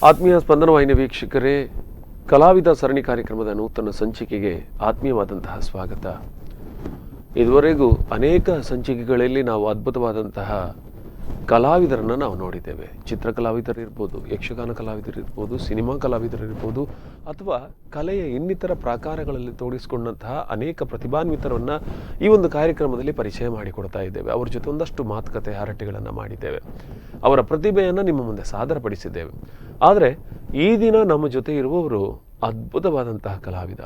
ಆತ್ಮೀಯ ಸ್ಪಂದನ ವಾಹಿನಿ ವೀಕ್ಷಕರೇ, ಕಲಾವಿದ ಸರಣಿ ಕಾರ್ಯಕ್ರಮದ ನೂತನ ಸಂಚಿಕೆಗೆ ಆತ್ಮೀಯವಾದಂತಹ ಸ್ವಾಗತ. ಇದುವರೆಗೂ ಅನೇಕ ಸಂಚಿಕೆಗಳಲ್ಲಿ ನಾವು ಅದ್ಭುತವಾದಂತಹ ಕಲಾವಿದರನ್ನು ನಾವು ನೋಡಿದ್ದೇವೆ. ಚಿತ್ರಕಲಾವಿದರಿರ್ಬೋದು, ಯಕ್ಷಗಾನ ಕಲಾವಿದರಿರ್ಬೋದು, ಸಿನಿಮಾ ಕಲಾವಿದರಿರ್ಬೋದು, ಅಥವಾ ಕಲೆಯ ಇನ್ನಿತರ ಪ್ರಾಕಾರಗಳಲ್ಲಿ ತೊಡಗಿಸಿಕೊಂಡಂತಹ ಅನೇಕ ಪ್ರತಿಭಾನ್ವಿತರನ್ನು ಈ ಒಂದು ಕಾರ್ಯಕ್ರಮದಲ್ಲಿ ಪರಿಚಯ ಮಾಡಿಕೊಡ್ತಾ ಇದ್ದೇವೆ. ಅವರ ಜೊತೆ ಒಂದಷ್ಟು ಮಾತುಕತೆ ಹರಟೆಗಳನ್ನು ಮಾಡಿದ್ದೇವೆ, ಅವರ ಪ್ರತಿಭೆಯನ್ನು ನಿಮ್ಮ ಮುಂದೆ ಸಾದರಪಡಿಸಿದ್ದೇವೆ. ಆದರೆ ಈ ದಿನ ನಮ್ಮ ಜೊತೆ ಇರುವವರು ಅದ್ಭುತವಾದಂತಹ ಕಲಾವಿದ,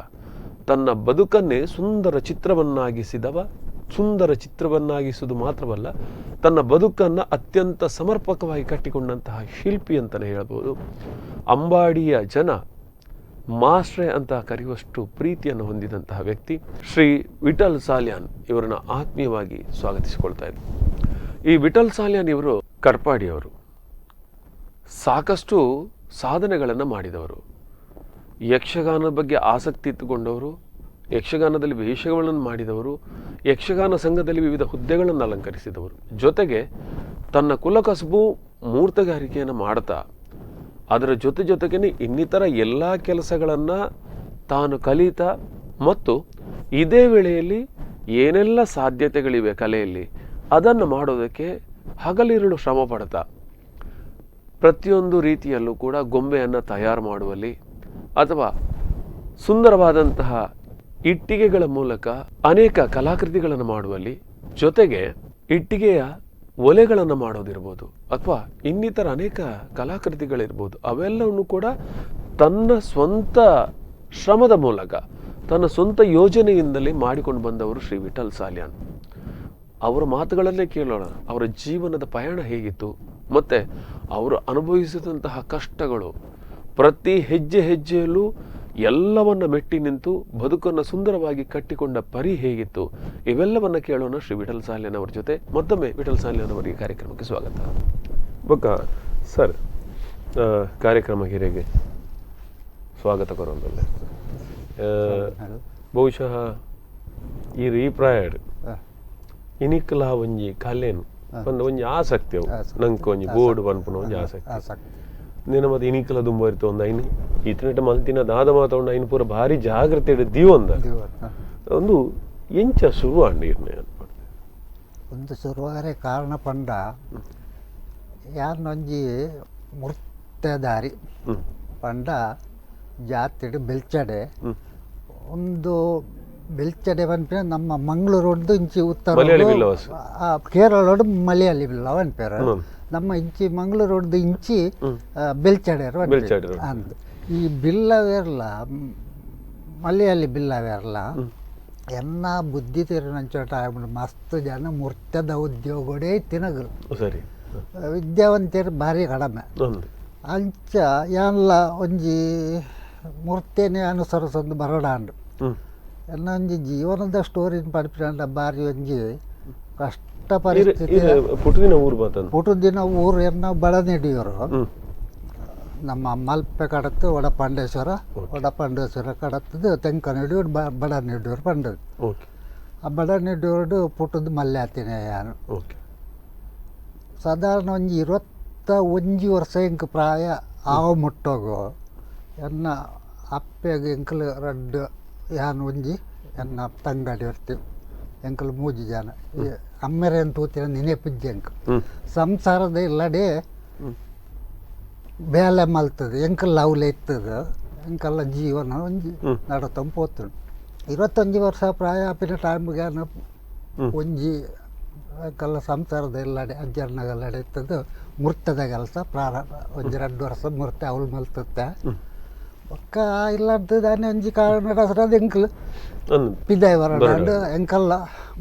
ತನ್ನ ಬದುಕನ್ನೇ ಸುಂದರ ಚಿತ್ರವನ್ನಾಗಿಸಿದವ. ಸುಂದರ ಚಿತ್ರವನ್ನಾಗಿಸುವುದು ಮಾತ್ರವಲ್ಲ, ತನ್ನ ಬದುಕನ್ನು ಅತ್ಯಂತ ಸಮರ್ಪಕವಾಗಿ ಕಟ್ಟಿಕೊಂಡಂತಹ ಶಿಲ್ಪಿ ಅಂತಲೇ ಹೇಳ್ಬೋದು. ಅಂಬಾಡಿಯ ಜನ ಮಾಸ್ಟ್ರೆ ಅಂತ ಕರೆಯುವಷ್ಟು ಪ್ರೀತಿಯನ್ನು ಹೊಂದಿದಂತಹ ವ್ಯಕ್ತಿ ಶ್ರೀ ವಿಠಲ್ ಸಾಲ್ಯಾನ್ ಇವರನ್ನು ಆತ್ಮೀಯವಾಗಿ ಸ್ವಾಗತಿಸಿಕೊಳ್ತಾ ಇದ್ದೆ. ಈ ವಿಠಲ್ ಸಾಲ್ಯಾನ್ ಇವರು ಕರ್ಪಾಡಿಯವರು, ಸಾಕಷ್ಟು ಸಾಧನೆಗಳನ್ನು ಮಾಡಿದವರು, ಯಕ್ಷಗಾನದ ಬಗ್ಗೆ ಆಸಕ್ತಿ ಇಟ್ಟುಕೊಂಡವರು, ಯಕ್ಷಗಾನದಲ್ಲಿ ವೇಷಗಳನ್ನು ಮಾಡಿದವರು, ಯಕ್ಷಗಾನ ಸಂಘದಲ್ಲಿ ವಿವಿಧ ಹುದ್ದೆಗಳನ್ನು ಅಲಂಕರಿಸಿದವರು. ಜೊತೆಗೆ ತನ್ನ ಕುಲಕಸಬು ಮೂರ್ತಗಾರಿಕೆಯನ್ನು ಮಾಡ್ತಾ ಅದರ ಜೊತೆ ಜೊತೆಗೇ ಇನ್ನಿತರ ಎಲ್ಲ ಕೆಲಸಗಳನ್ನು ತಾನು ಕಲಿತಾ ಮತ್ತು ಇದೇ ವೇಳೆಯಲ್ಲಿ ಏನೆಲ್ಲ ಸಾಧ್ಯತೆಗಳಿವೆ ಕಲೆಯಲ್ಲಿ ಅದನ್ನು ಮಾಡೋದಕ್ಕೆ ಹಗಲಿರುಳು ಶ್ರಮ ಪಡ್ತಾ ಪ್ರತಿಯೊಂದು ರೀತಿಯಲ್ಲೂ ಕೂಡ ಗೊಂಬೆಯನ್ನು ತಯಾರು ಮಾಡುವಲ್ಲಿ ಅಥವಾ ಸುಂದರವಾದಂತಹ ಇಟ್ಟಿಗೆಗಳ ಮೂಲಕ ಅನೇಕ ಕಲಾಕೃತಿಗಳನ್ನು ಮಾಡುವಲ್ಲಿ, ಜೊತೆಗೆ ಇಟ್ಟಿಗೆಯ ಒಲೆಗಳನ್ನು ಮಾಡೋದಿರ್ಬೋದು ಅಥವಾ ಇನ್ನಿತರ ಅನೇಕ ಕಲಾಕೃತಿಗಳಿರ್ಬೋದು, ಅವೆಲ್ಲವನ್ನು ಕೂಡ ತನ್ನ ಸ್ವಂತ ಶ್ರಮದ ಮೂಲಕ ತನ್ನ ಸ್ವಂತ ಯೋಜನೆಯಿಂದಲೇ ಮಾಡಿಕೊಂಡು ಬಂದವರು ಶ್ರೀ ವಿಠಲ್ ಸಾಲ್ಯಾನ್. ಅವರ ಮಾತುಗಳನ್ನೇ ಕೇಳೋಣ. ಅವರ ಜೀವನದ ಪಯಣ ಹೇಗಿತ್ತು ಮತ್ತು ಅವರು ಅನುಭವಿಸಿದಂತಹ ಕಷ್ಟಗಳು, ಪ್ರತಿ ಹೆಜ್ಜೆ ಹೆಜ್ಜೆಯಲ್ಲೂ ಎಲ್ಲವನ್ನ ಮೆಟ್ಟಿ ನಿಂತು ಬದುಕನ್ನು ಸುಂದರವಾಗಿ ಕಟ್ಟಿಕೊಂಡ ಪರಿ ಹೇಗಿತ್ತು, ಇವೆಲ್ಲವನ್ನ ಕೇಳೋಣ ಶ್ರೀ ವಿಠಲ್ ಸಾಲ್ಯಾನ್ ಅವರ ಜೊತೆ. ಮತ್ತೊಮ್ಮೆ ವಿಠಲ್ ಸಾಲ್ಯಾನ್ ಅವರಿಗೆ ಕಾರ್ಯಕ್ರಮಕ್ಕೆ ಸ್ವಾಗತ. ಬೊಕ್ಕ ಸರ್, ಕಾರ್ಯಕ್ರಮ ಹಿರೇಗೆ ಸ್ವಾಗತ ಕೊರೊಂದಲ್ಲ. ಬಹುಶಃ ಈ ರೀಪ್ರಾಯಡ್ ಇನಿಕ್ಲಾ ಒಂಜಿ ಕಲೆನು ಒಂದು ಒಂಜಿ ಆಸಕ್ತಿ ಅವು ನಂಗೆ ಒಂಜಿ ಬೋರ್ಡ್ ಪನ್ಪುನ ಒಂಜಿ ಆಸಕ್ತಿ ನಿನ್ನ ಮತ್ತೆ ಇನಿಕ್ಲ ದುಂಬ ಇರ್ತು ಒಂದು ಐನು ಇತನೆಟ ಮಲ್ತಿನ ದಾದ ಮಾತೊಂಡು ಐನು ಪೂರ ಭಾರಿ ಜಾಗ್ರತೆ ದೀವೊಂದ ಒಂದು ಎಂಚ ಶುರು ಆಂಡ್ ಇರ್ನೆ ಒಂದು ಶುರುವಾರೆ ಕಾರಣ ಪಂಡ ಯಾರನ್ನೊಂಜಿ ಮುರ್ತೆದಾರಿ ಪಂಡ ಜಾತಿಡು ಬೆಲ್ಚಡೆ ಒಂದು ಬೆಲ್ಚಡೆ ಪನ್ಪಿನ ನಮ್ಮ ಮಂಗಳೂರು ಇಂಚಿ ಉತ್ತರ ಕೇರಳೋಡು ಮಲಯಾಳಿ ಬಿಲ್ಲವ ಅನ್ಪೇರು. ನಮ್ಮ ಇಂಚಿ ಮಂಗಳೂರು ಇಂಚಿ ಬೆಲ್ಚಡೆಯರು ಅಂದ್. ಈ ಬಿಲ್ಲವೇರ್ಲ ಮಲಯಾಳಿ ಬಿಲ್ಲವೇರ್ಲ ಎನ್ನ ಬುದ್ಧಿ ತಿರುನಂಚೋಟ ಮಸ್ತ್ ಜನ ಮುರ್ತದ ಉದ್ಯೋಗಡೇ ತಿನಗಲು ಸರಿ ವಿದ್ಯಾವಂತರು ಭಾರಿ ಕಡಿಮೆ. ಅಂಚ ಯಾನ್ಲ ಒಂಜಿ ಮೂರ್ತೇನೆ ಅನುಸರಿಸೊಂದು ಬರೋಡಾಂಡು ಎನ್ನ ಒಂಜಿ ಜೀವನದ ಸ್ಟೋರಿನ ಪಡಿಪಿನ ಬಾರಿ ಒಂಜಿ ಕಷ್ಟ ಪರಿಸ್ಥಿತಿ. ಪುಟ್ಟದಿನ ಊರು ಮಾತಂದು ಪುಟ್ಟದಿನ ಊರು ಎನ್ನ ಬಳನಿಡಿಯವರು ನಮ್ಮ ಮಲ್ಪೆ ಕಡತ್ತು ವಡಪಾಂಡೇಶ್ವರ, ವಡಪಾಂಡೇಶ್ವರ ಕಡತ್ತದು ತೆಂಕನಡಿಯೂರು ಬಡನಿಡಿಯೂರು ಪಂಡದು. ಆ ಬಡನಿಡಿಯೂರು ಪುಟ್ಟದ ಮಲ್ಯಾತಿನ ಯಾನು ಸಾಧಾರಣ ಒಂಜಿ 21 ವರ್ಷ ಎಂಕ್ ಪ್ರಾಯ ಆವ ಮುಟ್ಟೋಗು ಎನ್ನ ಅಪ್ಪೆಗೆ ಎಂಕಲ್ ರಡ್ಡು ಯಾನ್ ಒಂಜಿ ಎನ್ನ ತಂಗಡಿ ಇರ್ತೀವಿ ಎಂಕಲ್ ಮೂಜಿ ಜನ ಅಮ್ಮೆರೇನು ತೂತಿನ ನೆನೆಪುಜ್ಜಿ ಎಂಕ್ ಸಂಸಾರದ ಇಲ್ಲಡೆ ಬೇಲೆ ಮಲ್ತದೆ ಎಂಕಲ್ ಲವ್ಲೆ ಇತ್ತದ ಎಂಕಲ್ಲ ಜೀವನ ಒಂಜಿ ನಡತಂದು ಪೋತುಂಡು. 21 ವರ್ಷ ಪ್ರಾಯ ಆಪಿನ ಟೈಮ್ಗೆ ಒಂಜಿ ಎಂಕಲ್ಲ ಸಂಸಾರದ ಇಲ್ಲಡೆ ಅಜ್ಜರ್ನಗಲ್ಲಡೆ ಇತ್ತದು ಮುರ್ತದ ಕೆಲಸ ಪ್ರಾರಂಭ. ಒಂಜಿ 2 ವರ್ಷ ಮುರ್ತೆ ಅವಳು ಮಲ್ತತ್ತೆ ಬೊಕ್ಕ ಇಲ್ಲದ್ದು ದಾನೆ ಒಂಜಿ ಕಾರಣ ಎಂಕಲ್ ಪಿದಾಯ್ ಬರೋಣ ಎಂಕಲ್ಲ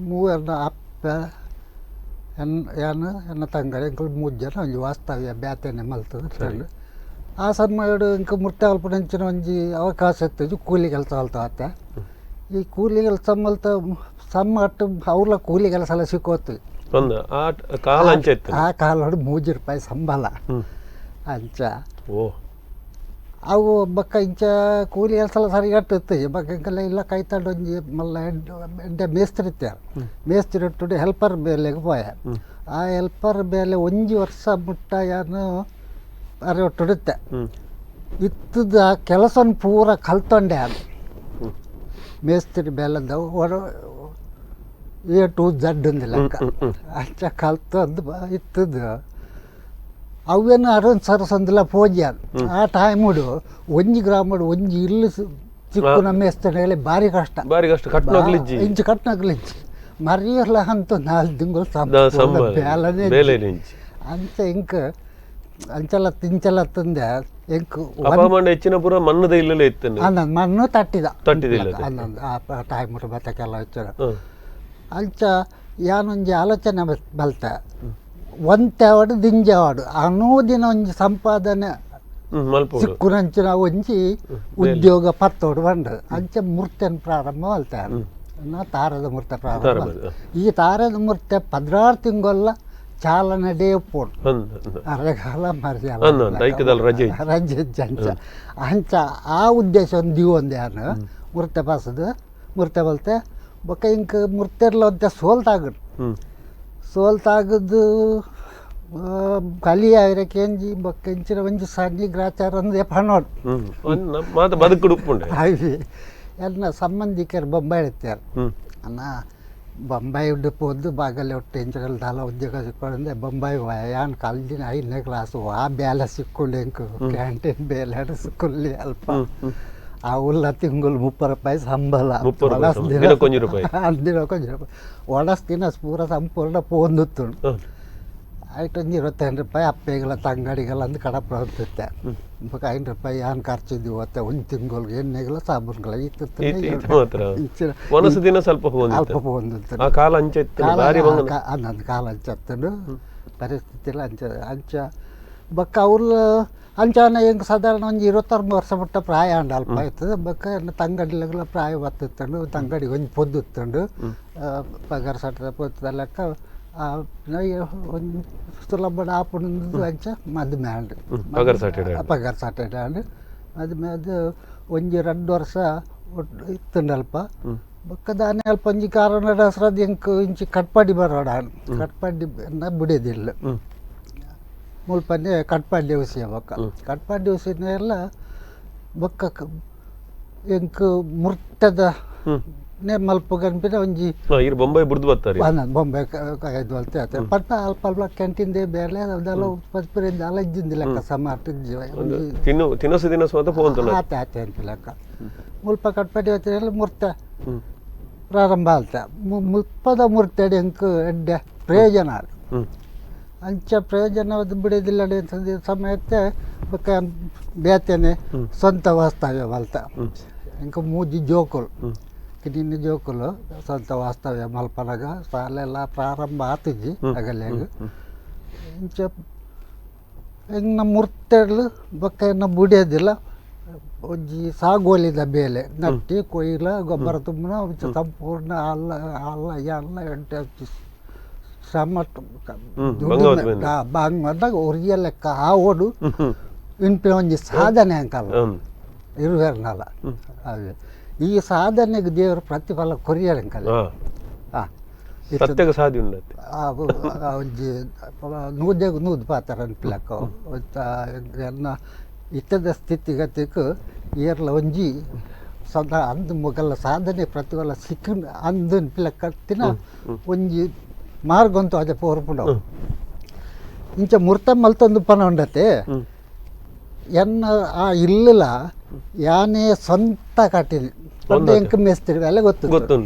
ಮೂವರ್ನ ಅಪ್ಪ ಯಾನು ಎನ್ನ ತಂಗಡಿ ಎಂಕಲ್ 3 ಜನ ಒಂಜಿ ವಾಸ್ತವ್ಯ ಬ್ಯಾತೆನೆ ಮಲ್ತದ. ಆ ಸಮಯಡು ಎಂಕ ಮುರ್ತೆ ಅಲ್ಪನಂಚಿನ ಒಂಜಿ ಅವಕಾಶ ಇತ್ತು ಕೂಲಿ ಕೆಲಸ ಮಲ್ತ. ಈ ಕೂಲಿ ಕೆಲಸ ಮಲ್ತ ಸಮ್ಮ ಅಟ್ಟು ಅವ್ರಲ್ಲ ಕೂಲಿ ಕೆಲಸ ಎಲ್ಲ ಸಿಕ್ಕೋತು. ಆ ಕಾಲೋಡು 3 ರೂಪಾಯಿ ಸಂಬಳ ಅಂಚ. ಅವು ಬೊಕ್ಕ ಇಂಚ ಕೂಲಿ ಕೆಲಸ ಎಲ್ಲ ಸರಿಗಟ್ಟು ಬೊಕ್ಕ ಎಂಕಲ್ಲ ಇಲ್ಲ ಕೈತಾಡ್ ಒಂಜಿ ಮಲ್ಲ ಎಡ್ಡೆ ಮೇಸ್ತ್ರಿ ಇತ್ತಾರೆ. ಮೇಸ್ತ್ರಿ ಇಟ್ಟು ಹೆಲ್ಪರ್ ಬೇಲೆಗೆ ಪೋಯ. ಆ ಹೆಲ್ಪರ್ ಬೇಲೆ ಒಂಜಿ ವರ್ಷ ಮುಟ್ಟ ಯಾನು ಅರೆ ಒಟ್ಟುಡುತ್ತೆ ಇತ್ತದ ಕೆಲಸನ ಪೂರ ಕಲ್ತೊಂಡೆ ಅದು ಮೇಸ್ತ್ರಿ ಬೇಲದ A to Z ಒಂದು ಲೆಕ್ಕ ಅಂಚ ಕಲ್ತಂದು ಇತ್ತದ ಅವೇನು ಅರೊಂದು ಸರಸಂದಿಲ್ಲ ಪೋಜಿ ಅದು ಆ ಟೈಮುಡು ಒಂಜಿ ಗ್ರಾಮಡು ಒಂಜಿ ಇಲ್ಲು ಚಿಕ್ಕನ ಮೇಸ್ತ್ರಿ ಭಾರಿ ಕಷ್ಟ, ಭಾರಿ ಕಷ್ಟ. ಕಟ್ನಾಗ್ಲಿಜ್ಜಿ ಇಂಚು ಕಟ್ನಾಗ್ಲಿಜ್ಜಿ ಮರಿಯಲ್ಲ ಅಂತ 4 ತಿಂಗಳು ಬೇಲನೆ ಬೇಲೆ ಅಂಚ ಇಂಕ ಅಂಚಲ ತಿಂಚಲ ತಂದೆ ಎಂಕ್ ಅಪಮಾನ ಹೆಚ್ಚಿನ ಪೂರ ಮಣ್ಣದ ಇಲ್ಲಲೇ ಇತ್ತು. ಅಂದಂದು ಮಣ್ಣು ತಟ್ಟಿದ ತಟ್ಟಿದಿಲ್ಲ ಅಂದಂದು ಆ ಟೈಮ್ ಬತ್ತಕ್ಕೆಲ್ಲ ಹೆಚ್ಚು ಅಂಚ ಯಾನೊಂಜಿ ಆಲೋಚನೆ ಬಲ್ತ ಒಂತೆವಾಡು ದಿಂಜವಾಡು ಅನ್ನೋ ದಿನ ಒಂಜಿ ಸಂಪಾದನೆ ಸಿಕ್ಕುನಂಚಿನ ಒಂಜಿ ಉದ್ಯೋಗ ಪತ್ತೋಡು ಬಂಡ ಅಂಚ ಮೂರ್ತಿಯನ್ನು ಪ್ರಾರಂಭ ಮಲ್ತ ನಾ ತಾರದ ಮೂರ್ತಿ ಪ್ರಾರಂಭ. ಈ ತಾರದ ಮೂರ್ತಿ 16 ತಿಂಗೊಲ್ಲ ಚಾಲನೆ ಡೇ ಪೋಡು ಅರೆಗಾಲ ಮರ್ಯಾಲ ರಜೆ ರಜೆ ಅಂಚ ಅಂಚ ಆ ಉದ್ದೇಶ ಒಂದು ದಿವೊಂದು ಯಾನು ಮೂರ್ತಿ ಪಾಸದು ಮೂರ್ತಿ ಬಲ್ತೆ ಬೊಕ್ಕ ಇಂಕ್ ಮೂರ್ತಿರ್ಲ ಒಂತೆ ಸೋಲ್ತಾಗದು ಸೋಲ್ತಾಗದು ಕಲಿ ಆಯಿರಕ್ಕೆ ಎಂಜಿ ಬೊಕ್ಕ ಇಂಚಿನ ಒಂಜಿ ಸಣ್ಣ ಗ್ರಾಚಾರ ಅಂದೆ ಪಣೋಡು ಮಾತ ಬದುಕುಡು ಉಪ್ಪುಂಡೆ ಅವಿ ಎಲ್ಲ ಸಂಬಂಧಿಕರು ಬೊಂಬೈ ಇರ್ತಾರೆ ಅಣ್ಣ ಬೊಂಬೈ ಪೋದು ಬಾಗಲಿ ಒಟ್ಟು ಇಂಚಗಲ್ ದಾಲ ಉದ್ಯೋಗ ಸಿಕ್ಕೊಂಡೆ ಬೊಂಬೈ ಯಾನ್ ಕಲ್ದಿನ 5ನೇ ಕ್ಲಾಸು ಆ ಬೇಲೆ ಸಿಕ್ಕೊಂಡು ಎಂಕು ಕ್ಯಾಂಟೀನ್ ಬೇಲೆ ಸಿಕ್ಕುಲ್ಲಿ ಅಲ್ಪ ಆ ಉಲ್ಲ ತಿಂಗಳು 30 ರೂಪಾಯಿ ಸಂಬಳ ದಿನಕ್ಕೊಂಜಿ ರೂಪಾಯಿ ದಿನಕ್ಕೊಂಜಿ ರೂಪಾಯಿ ಒಣಸ್ ದಿನ ಪೂರ ಸಂಪೂರ್ಣ ಪೋಂದುತ್ತು ಆಯ್ತು ಒಂದು 25 ರೂಪಾಯಿ ಅಪ್ಪೆಗಳ ತಂಗಡಿಗೆಲ್ಲ ಅಂದು ಕಡಪ ಅಂತಿತ್ತೆ ಬೊಕ 5 ರೂಪಾಯಿ ಏನು ಖರ್ಚಿದ್ವಿ ಹೊತ್ತೆ ಒಂದು ತಿಂಗಳಿಗೆ ಎಣ್ಣೆಗಳ ಸಾಬೂನುಗಳ ಇತ್ತು ದಿನ ಸ್ವಲ್ಪ ಅಲ್ಪ ಒಂದಿತ್ತು ಕಾಲ ಅಂಚ ಅಂದಂದು ಕಾಲ ಅಂಚತ್ತನು ಪರಿಸ್ಥಿತಿ ಅಂಚ ಅಂಚ ಬೊಕ್ಕ ಅವ್ರ ಅಂಚಾನ ಹೆಂಗೆ ಸಾಧಾರಣ ಒಂದು 23 ವರ್ಷ ಮುಟ್ಟ ಪ್ರಾಯ ಅಂಡ ಅಲ್ಪ ಆಯ್ತದೆ. ಬೊಕ್ಕ ತಂಗಡಿಲೆಗಳ ಪ್ರಾಯ ಬತ್ತಿತ್ತಂಡು ತಂಗಡಿಗೆ ಒಂಜಿ ಪೊದ್ದುತ್ತಂಡು ಪಗಾರ ಸಟ್ಟದ ಪೊತ್ತದ ಲೆಕ್ಕ ಒಂದು ಸುಲಭ ಆಪುಂಡು ಅಂಚ ಮದುವೆ ಆಂಡ್ ಪಗಾರ ಸಾಟೆಡ್ ಆಂಡ್ ಮದುವೆ ಅದು ಒಂಜಿ 2 ವರ್ಷ ಇತ್ತಂಡು ಅಲ್ಪ. ಬೊಕ್ಕ ದಾನೆ ಅಲ್ಪ ಒಂಜಿ ಕಾರಣ ಹೆಸರದ್ದು ಎಂಕ್ ಇಂಚಿ ಕಟ್ಪಾಡಿ ಬರೋಡ ಕಟ್ಪಾಡಿ ಬಿಡೋದಿಲ್ಲ ಮುಲ್ಪನೆ ಕಟ್ಪಾಡಿ ದಿವಸ ಬೊಕ್ಕ ಕಟ್ಪಾಡಿ ದಿವಸನ ಎಲ್ಲ ಬೊಕ್ಕ ಎಂಕ್ ಮುರ್ತದ ಮಲ್ಪ ಗನ್ಪಿನ ಒಂಜಿ ಬೊಂಬೈ ಬುಡ್ದು ಬರ್ತಾರೆ ಬೊಂಬೈ ಇದು ಅಲ್ತೆ ಆತ ಪಟ್ಟ ಅಲ್ಪ ಅಲ್ಪ ಕ್ಯಾಂಟೀನ್ they ಬೇಲೆ ಅದೆಲ್ಲ ಪಸ್ಪರಿಂದ ಅಲ್ಲ ಇದ್ದಿಂದ ಲೆಕ್ಕ ಸಮಾರ್ಟ ತಿನಸು ತಿನಸು ಅಂತ ಫೋನ್ ಆತ ಆತ ಅಂತ ಲೆಕ್ಕ ಮುಲ್ಪ ಕಟ್ಪಾಡಿ ಹೋಗ್ತಾರೆ ಮುರ್ತ ಪ್ರಾರಂಭ ಆಲ್ತ ಮುಲ್ಪದ ಮುರ್ತಡಿ ಎಂಕ್ ಎಡ್ಡೆ ಪ್ರಯೋಜನ ಅಂಚ ಪ್ರಯೋಜನ ಬಿಡೋದಿಲ್ಲ ಅಂತಂದ ಸಮಯಕ್ಕೆ ಬೊಕ್ಕ ಬೇತೇನೆ ಸ್ವಂತ ವಾಸ್ತವ್ಯ ಮಲ್ತ ಇಂಕ ಮೂಜಿ ಜೋಕುಲು ಕಿನ್ನಿನ ಜೋಕುಲು ಸ್ವಂತ ವಾಸ್ತವ್ಯ ಮಲ್ಪನಗ ಶಾಲೆಲ್ಲ ಪ್ರಾರಂಭ ಆತಿಜ್ಜಿ ಅಗಲ್ಯಾಗ ಇಂಚ ಇನ್ನು ಮುರ್ತೇಳು ಬೊಕ್ಕ ಇನ್ನು ಬಿಡೋದಿಲ್ಲ ಒಂಜಿ ಸಾಗೋಲಿದ ಬೇಲೆ ನಟ್ಟಿ ಕೊಯ್ಲ ಗೊಬ್ಬರ ತುಂಬನ ಸಂಪೂರ್ಣ ಅಲ್ಲ ಅಲ್ಲ ಎಲ್ಲ ಎಂಟು ಶ್ರಮ ಬಂದಾಗ ಒರಿಯ ಲೆಕ್ಕ ಆ ಓಡು ಇನ್ಪಿನ ಒಂಜಿ ಸಾಧನೆ ಅಂಕಲ್ಲ ಇರುವೆರ್ನಲ್ಲ ಅದೇ ಈ ಸಾಧನೆಗೆ ದೇವರು ಪ್ರತಿಫಲ ಕೊರಿಯರಂಕಲ್ಲ. ಹಾಂ ಒಂಜಿ ನೂದೆಗ್ ನೂದು ಪಾತ್ರ ಅನ್ಪಿಲಕ್ಕ ಎನ್ನ ಇತ್ತದ ಸ್ಥಿತಿಗತಿಗೆ ಏರ್ಲ ಒಂಜಿ ಸದಾ ಅಂದು ಮೊಗಲ ಸಾಧನೆ ಪ್ರತಿಫಲ ಸಿಕ್ಕ ಅಂದು ಅನ್ಪಿಲಕ್ಕತ್ತಿನ ಒಂಜಿ ಮಾರ್ಗ ಅಂತೂ ಅದೇ ಪೋರ್ಪುಂಡವು ಇಂಚ ಮುರ್ತ ಮಲ್ತೊಂದು ಪನ ಉಂಡತೆ ಎನ್ನ ಆ ಇಲ್ಲಲ ಯಾನೇ ಸ್ವಂತ ಕಟ್ಟಿನಿ ಎಂಕ್ ಮೇಸ್ತಿರಿ ಎಲ್ಲ ಗೊತ್ತು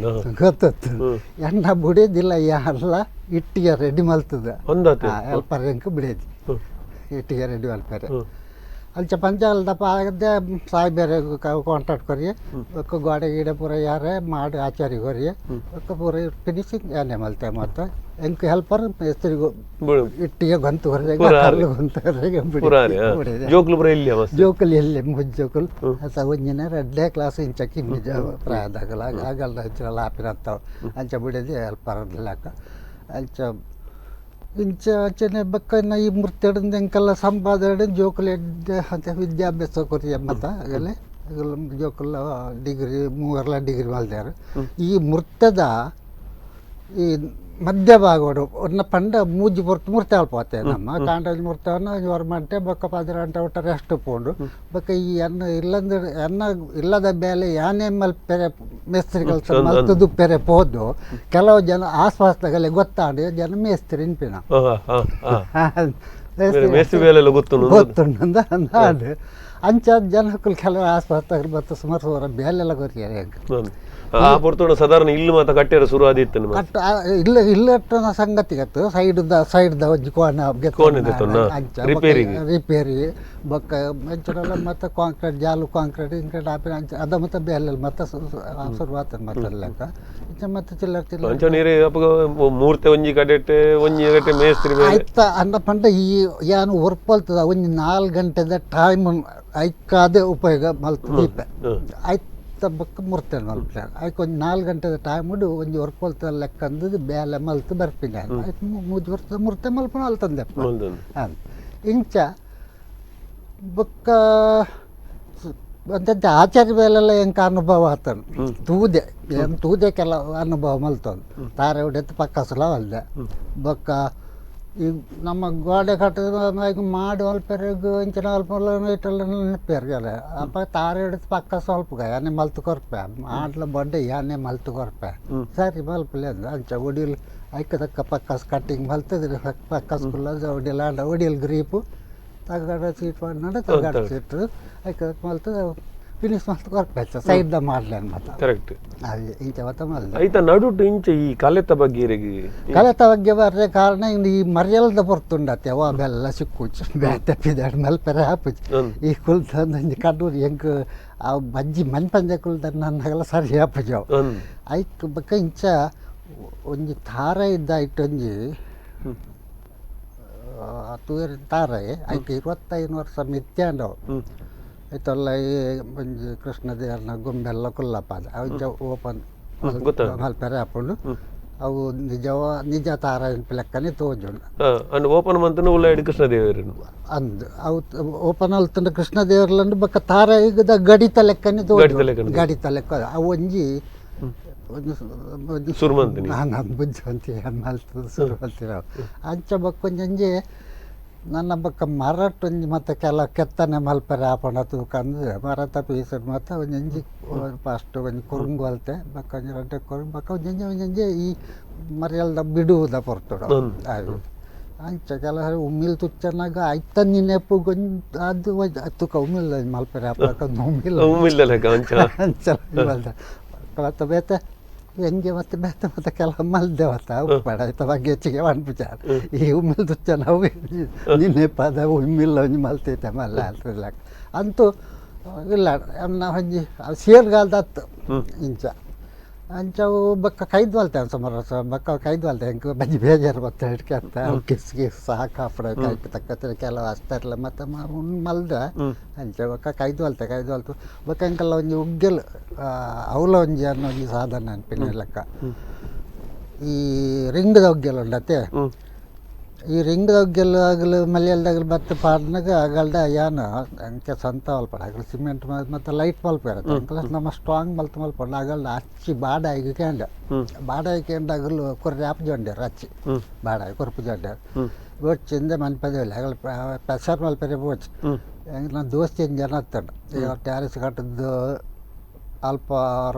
ಗೊತ್ತಿತ್ತು ಎಣ್ಣ ಬಿಡೋದಿಲ್ಲ ಎಲ್ಲ ಇಟ್ಟಿಗೆ ರೆಡಿ ಮಲ್ತದ ಹೆಲ್ಪರ್ ಎಂಕ್ ಬಿಡೋದು ಇಟ್ಟಿಗೆ ರೆಡಿ ಮಲ್ಪಾರೆ ಅಂಚ ಪಂಚಾಲದಪ್ಪ ಆಗದೆ ಸಾಯ್ಬೇರೆ ಕಾಂಟ್ರಾಕ್ಟ್ ಕೊರಿ ಒಕ್ಕ ಗೋಡೆ ಗೀಡೆ ಪೂರ ಯಾರೇ ಮಾಡಿ ಆಚಾರಿ ಕೊರಿ ಒಕ್ಕ ಪೂರ ಫಿನಿಶಿಂಗ್ ಯಾನೆ ಮಲ್ತೆ ಮತ್ತು ಎಂಕ್ ಹೆಲ್ಪರ್ ಮೇಸ್ತ್ರಿಗೂ ಇಟ್ಟಿಗೆ ಗೊಂತು ಹೊರಗೆ ಕಲ್ಲು ಗೊಂತು ಹೊರಗೆ ಜೋಕುಲು ಎಲ್ಲಿ ಮುಜ್ಜು ಜೋಕುಲು ಅಸ ಒಂಜಿನ 2ನೇ ಕ್ಲಾಸ್ ಇಂಚಕ್ಕೆ ಇನ್ನು ಪ್ರಾಯದಾಗಲ್ಲ ಆಗಲ್ಲ ಹಂಚಲ್ಲ ಆಪಿನಂತವು ಅಂಚ ಬಿಡೋದು ಹೆಲ್ಪರ್ ಲೆಕ್ಕ ಅಂಚ ಇಂಚ ಅಂಚನೆ ಬಕ್ಕನ ಈ ಮೂರ್ತಿ ಎಂಕೆಲ್ಲ ಸಂಪಾದನೆ ಜೋಕುಲು ಎಡ್ಡೆ ಅಂತ ವಿದ್ಯಾಭ್ಯಾಸ ಕೊರಿ ಮತ್ತ ಆಗಲೇ ಜೋಕುಲ ಡಿಗ್ರಿ ಮೂವರ್ಲ ಡಿಗ್ರಿ ಮಲ್ದಾರ ಈ ಮುರ್ತದ ಈ ಮಧ್ಯಭಾಗಡು ಒನ್ನ ಪಂಡ ಮೂಜಿ ಪೊರ್ತು ಮೂರ್ತಿ ಅಲ್ಪತ್ತೆ ನಮ್ಮ ಕಾಂಡಾಜಿ ಮೂರ್ತವನ್ನ ಹೊರ ಮಂಟೆ ಬೊಕ್ಕ 10 ಗಂಟೆ ಒಟ್ಟ ರೆಸ್ಟ್ ಪೋಂಡು ಬೊಕ್ಕ ಈ ಅನ್ನ ಇಲ್ಲಂದ್ರೆ ಅನ್ನ ಇಲ್ಲದ ಬೇಲೆ ಯಾನೇ ಮಲ್ಪೆರೆ ಮೇಸ್ತ್ರಿ ಕೆಲಸ ಮಲ್ತದು ಪೆರೆ ಪೋದು ಕೆಲವು ಜನ ಆಸ್ಪಾಸ್ದಾಗಲೇ ಗೊತ್ತಾಂಡು ಜನ ಮೇಸ್ತ್ರಿ ಇನ್ಪಿನ ಮೇಸ್ತ್ರಿ ಬೇಲೆಲ್ಲ ಗೊತ್ತುಂಡು ಗೊತ್ತುಂಡು ಅಂದಾಡು ಅಂಚ ಜನಕ್ಕೂ ಕೆಲವು ಆಸ್ಪಾಸ್ದಾಗ ಮತ್ತು ಸುಮಾರು ಸುಮಾರು ಬೇಲೆಲ್ಲ ಗೊತ್ತಿದ್ದಾರೆ ಹೆಂಗೆ ಆ ಪೊರ್ತುಡು ಸಾಧಾರಣ ಇಲ್ಲು ಮಾತ ಕಟ್ಟೆರ ಶುರು ಆದಿತ್ತು ಕಟ್ಟ ಇಲ್ಲ ಇಲ್ಲಟ್ಟನ ಸಂಗತಿ ಗತ್ತು ಸೈಡ್ದ ಸೈಡ್ದ ಒಂಜಿ ಕೋಣ ಕೋಣೆ ದೆತ್ತೊನ್ನ? ರಿಪೇರಿಗೆ? ರಿಪೇರಿ ಬೊಕ್ಕ ಮಂಚನೆಲ್ಲ ಮತ್ತೆ ಕಾಂಕ್ರೀಟ್ ಜಾಲು ಕಾಂಕ್ರೀಟ್ ಇಂಕ್ರೀಟ್ ಆಪಿನ ಅಂಚ ಅದ ಮತ್ತೆ ಬೇಲೆಲ್ಲ ಮತ್ತೆ ಶುರುವಾತ ಮತ್ತೆ ಲೆಕ್ಕ ಇಂಚ ಮತ್ತೆ ಚಿಲ್ಲರ್ ಚಿಲ್ಲರ್ ಅಂಚ ನೀರು ಅಪಗ ಮೂರ್ತೆ ಒಂಜಿ ಕಡೆಟ್ ಒಂಜಿ ಕಡೆ ಮೇಸ್ತ್ರಿ ಬೇಲೆ ಆಯ್ತ ಅಂದ ಪಂಡ ಈ ಯಾನು ಒರ್ಪಲ್ತದ ಒಂಜಿ 4 ಗಂಟೆದ ಟೈಮ್ ಐಕಾದೆ ಉಪಯೋಗ ಮಲ್ತು ದೀಪ ಆಯ್ತ ಬೊಕ್ಕ ಮುರ್ತೇನೆ ಮಲ್ಪೆ ಆಯ್ಕೆ ಒಂದು 4 ಗಂಟೆದ ಟೈಮ್ ಉಂಡು ಒಂಜಿ ಒರ್ಪಲ್ತ ಲೆಕ್ಕ ಅಂದದ್ದು ಬೇಲೆ ಮಲ್ತು ಬರ್ಪಿನ ಆಯ್ತು ಮೂಜಿ ವರ್ಷದ ಮುರ್ತೆ ಮಲ್ಪನ ಅಲ್ತಂದೆಪ್ಪ ಹಾಂ ಇಂಚ ಬೊಕ್ಕ ಅಂತೆಂತ ಆಚಾರ್ಯ ಬೇಲೆಲ್ಲ ಎಂಕ ಅನುಭವ ಆತನು ತೂದೆ ಏನು ತೂದೆ ಕೆಲವು ಅನುಭವ ಮಲ್ತೊಂದು ತಾರೆ ಹೊಡೆತ್ತು ಪಕ್ಕ ಸುಲ ಅಲ್ದೆ ಬೊಕ್ಕ ಈ ನಮ್ಮ ಗೋಡೆ ಕಟ್ಟದ ಮಾಡಿ ಅಲ್ಪೆರೆಗ್ ಇಂಚಿನ ಅಲ್ಪ ಇಟ್ಟಲ್ಲ ನೆನಪೇರ್ಗಲ್ಲ ಅಪ್ಪ ತಾರೆ ಹಿಡಿದು ಪಕ್ಕ ಸ್ವಲ್ಪ ಯಾನೆ ಮಲ್ತು ಕೊರ್ಪೆ ಮಾಡ್ಲ ಬಡ್ಡೆ ಯಾನೆ ಮಲ್ತು ಕೊರ್ಪೆ ಸರಿ ಮಲ್ಪಲೆ ಅಂದ ಅಂಚ ಒಡಿಲ್ ಐಕ ತಕ್ಕ ಪಕ್ಕಸ್ ಕಟ್ಟಿಂಗ್ ಮಲ್ತದ್ರಿ ಪಕ್ಕಸ್ ಕುಲ್ಲ ಒಡಿಲ್ ಆಂಡ ಒಡಿಲ್ ಗ್ರೀಪು ತಗಡ ಸೀಟ್ ಮಾಡಿದ ತಗಡ ಸೀಟ್ ಐಕ ಮಲ್ತದ ಫಿನಿಶ್ ಮಲ್ತು ಕೊರ್ಪೆ ಸೈಡ್ದ ಮಾಡ್ಲೇನು ಮತ್ತೆ ಕರೆಕ್ಟ್ ಅದೇ ಇಂಚ ಮತ್ತ ಮಲ್ದ ಐತ ನಡುಟು ಇಂಚ ಈ ಕಲೆತ ಬಗ್ಗೆ ಇರೆಗ್ ಕಲೆತ ಬಗ್ಗೆ ಬರ್ರೆ ಕಾರಣ ಇನ್ನು ಈ ಮರ್ಯಲ್ದ ಪೊರ್ತುಂಡತ್ತೆ ಅವ ಬೆಲ್ಲ ಸಿಕ್ಕುಚ್ಚು ಬೇತೆ ಪಿದಾಡ್ ಮಲ್ಪೆರೆ ಹಾಪುಚ್ಚು ಈ ಕುಲ್ತ ಒಂಜಿ ಕಡೂರು ಎಂಕ್ ಆ ಬಜ್ಜಿ ಮನ್ಪಂಜೆ ಕುಲ್ತ ನನ್ನಗೆಲ್ಲ ಸರಿ ಹಾಪುಜವು ಐಕ್ ಬೊಕ್ಕ ಇಂಚ ಒಂಜಿ ತಾರ ಇದ್ದ ಇಟ್ಟೊಂಜಿ ತೂಯರ್ ತಾರೆ ಐಕ್ 25 ವರ್ಷ ಮಿತ್ಯಾಂಡವು ಐತಲ್ಲ ಈ ಒಂಜಿ ಕೃಷ್ಣ ದೇವರನ ಗೊಂಬೆಲ್ಲ ಕುಲ್ಲಪ್ಪ ಅದು ಅವು ಓಪನ್ ಮಲ್ಪೆರೆ ಹಾಕೊಂಡು ಅವು ನಿಜವ ನಿಜ ತಾರ ಲೆಕ್ಕನೆ ತೋಜುಂಡು ಅಂಡ್ ಓಪನ್ ಮಂತನ ಉಲ್ಲ ಕೃಷ್ಣ ದೇವರು ಅಂದ್ ಅವು ಓಪನ್ ಅಲ್ತಂಡ ಕೃಷ್ಣ ದೇವರ್ಲಂಡು ಬೊಕ್ಕ ತಾರ ಈಗದ ಗಡಿತ ಲೆಕ್ಕನೆ ತೋಜುಂಡು ಗಡಿತ ಲೆಕ್ಕ ಅವು ಒಂಜಿ ಸುರುಮಂತಿನಿ ನಾನು ಬುದ್ಧಿವಂತಿ ಮಲ್ತದ ಸುರುಮಂತಿನ ಅಂಚ ಬೊಕ್ಕ ಒಂಜಿ ನನ್ನ ಬೊಕ್ಕ ಮರಟ್ ಒಂಜಿ ಮತ್ತೆ ಕೆಲ ಕೆತ್ತನೆ ಮಲ್ಪೆರೆ ಆಪಣ ತೂಕಂದು ಮರತ ಪೀಸ್ ಮತ್ತು ಒಂಜೊಂಜಿ ಫಸ್ಟ್ ಒಂಜಿ ಕೊರುಂಗು ಅಲ್ತೆ ಬೊಕ್ಕ ಒಂಜಿ ರಡ್ಡೆ ಕೊರುಂಗು ಬೊಕ್ಕ ಒಂಜೊಂಜಿ ಒಂಜೊಂಜಿ ಈ ಮರಿಯಲ್ದ ಬಿಡುವುದ ಪೊರ್ತುಡು ಅದು ಅಂಚ ಕೆಲ ಉಮ್ಮಿಲ್ ತುಚ್ಚನಾಗ ಐತ ನೆನಪುಗೊಂಜಿ ಅದು ತುಕ ಉಮ್ಮಿಲ್ ಮಲ್ಪೆರೆ ಆಪಕ ಉಮ್ಮಿಲ್ ಉಮ್ಮಿಲ್ಲ ಲೆಕ್ಕ ಅಂಚ ಅಂಚ ಮಲ್ದ ಮತ್ತೆ ಬೇತೆ ಹೆಂಗೆ ಮತ್ತೆ ಬೇತೆ ಮತ್ತೆ ಕೆಲವು ಮಲ್ದೆ ಮತ್ತ ಉಪ್ಪಡ ಆಯ್ತ ಬಗ್ಗೆ ಹೆಚ್ಚಿಗೆ ಪನ್ಪುಜಾರ ಈ ಉಮ್ಮಿಲ್ ತುಚ್ಚ ನಾವು ನಿನ್ನೆ ಪದ ಉಮ್ಮಿಲ್ಲ ಒಂಜಿ ಮಲ್ತೈತೆ ಮಲ್ಲ ಅಲ್ತಿಲ್ಲ ಅಂತೂ ಇಲ್ಲ ನಾವು ಒಂಜಿ ಸೇರ್ಗಾಲ್ದ ಅತ್ತು ಇಂಚ ಅಂಚವು ಬೊಕ್ಕ ಕೈದ್ ಮಲ್ತೆ ಸುಮಾರು ವರ್ಷ ಬೊಕ್ಕ ಕೈದ್ ಮಲ್ತೆ ಎಂಕ್ ಬಂಜಿ ಬೇಜಾರು ಬತ್ತ ಹಿಡ್ಕೆ ಅಂತ ಕಿಸ್ ಕಿಸ್ ಸಾಕಾಪಡ ಕೈಕ್ ತಕ್ಕ ಕೆಲವು ಅಷ್ಟರ್ಲ ಮತ್ತೆ ಮಲ್ದ ಅಂಚ ಬೊಕ್ಕ ಕೈದ್ ಮಲ್ತೆ ಕೈದ್ ಮಲ್ತು ಬೊಕ್ಕ ಎಂಕಲ್ಲ ಒಂಜಿ ಉಗ್ಗೆಲ್ ಅವಲ ಒಂಜಿ ಅನ್ನೋ ಒಂಜಿ ಸಾಧನ ಅನ್ಪಿನ ಲೆಕ್ಕ ಈ ರಿಂಗ್ದ ಉಗ್ಗೆಲ್ ಉಂಡತೆ ಈ ರಿಂಗ್ದ ಉಗ್ಗೆಲ್ ಆಗಲು ಮಲ್ಯಲ್ದಾಗಲು ಬತ್ತ ಪಾಡ್ನಾಗ ಅಗಲ್ಡ ಯಾನು ಅಂಕೆ ಸ್ವಂತ ಮಲ್ಪಡ ಅಗಲು ಸಿಮೆಂಟ್ ಮತ್ತು ಲೈಟ್ ಮಲ್ಪ ಇರುತ್ತೆ ಅಂಕಲ ನಮ್ಮ ಸ್ಟ್ರಾಂಗ್ ಮಲ್ತು ಮಲ್ಪಡ ಅಗಲ್ಡ ಅಚ್ಚಿ ಬಾಡಾಯಿಗೆ ಕೇಂಡ ಬಾಡಾಯಿ ಕೇಂಡ ಅಗಲು ಕೊರ್ರೆ ಆಪ್ ಜೊಂಡ್ಯಾರ ಅಚ್ಚಿ ಬಾಡಾಯಿ ಕೊರ್ಪು ಜೊಂಡ್ಯಾರ ಬೋಚಿಂದ ಮನ್ಪದೇ ಇಲ್ಲ ಅಗಲು ಪೆಸರ್ ಮಲ್ಪೆರೆ ಬೋಚ್ ಹೆಂಗೆ ನಾನು ದೋಸ್ತಿ ಜನ ಹತ್ತಾನ ಈಗ ಟ್ಯಾರಿಸ್ ಕಟ್ಟದ್ದು ಅಲ್ಪ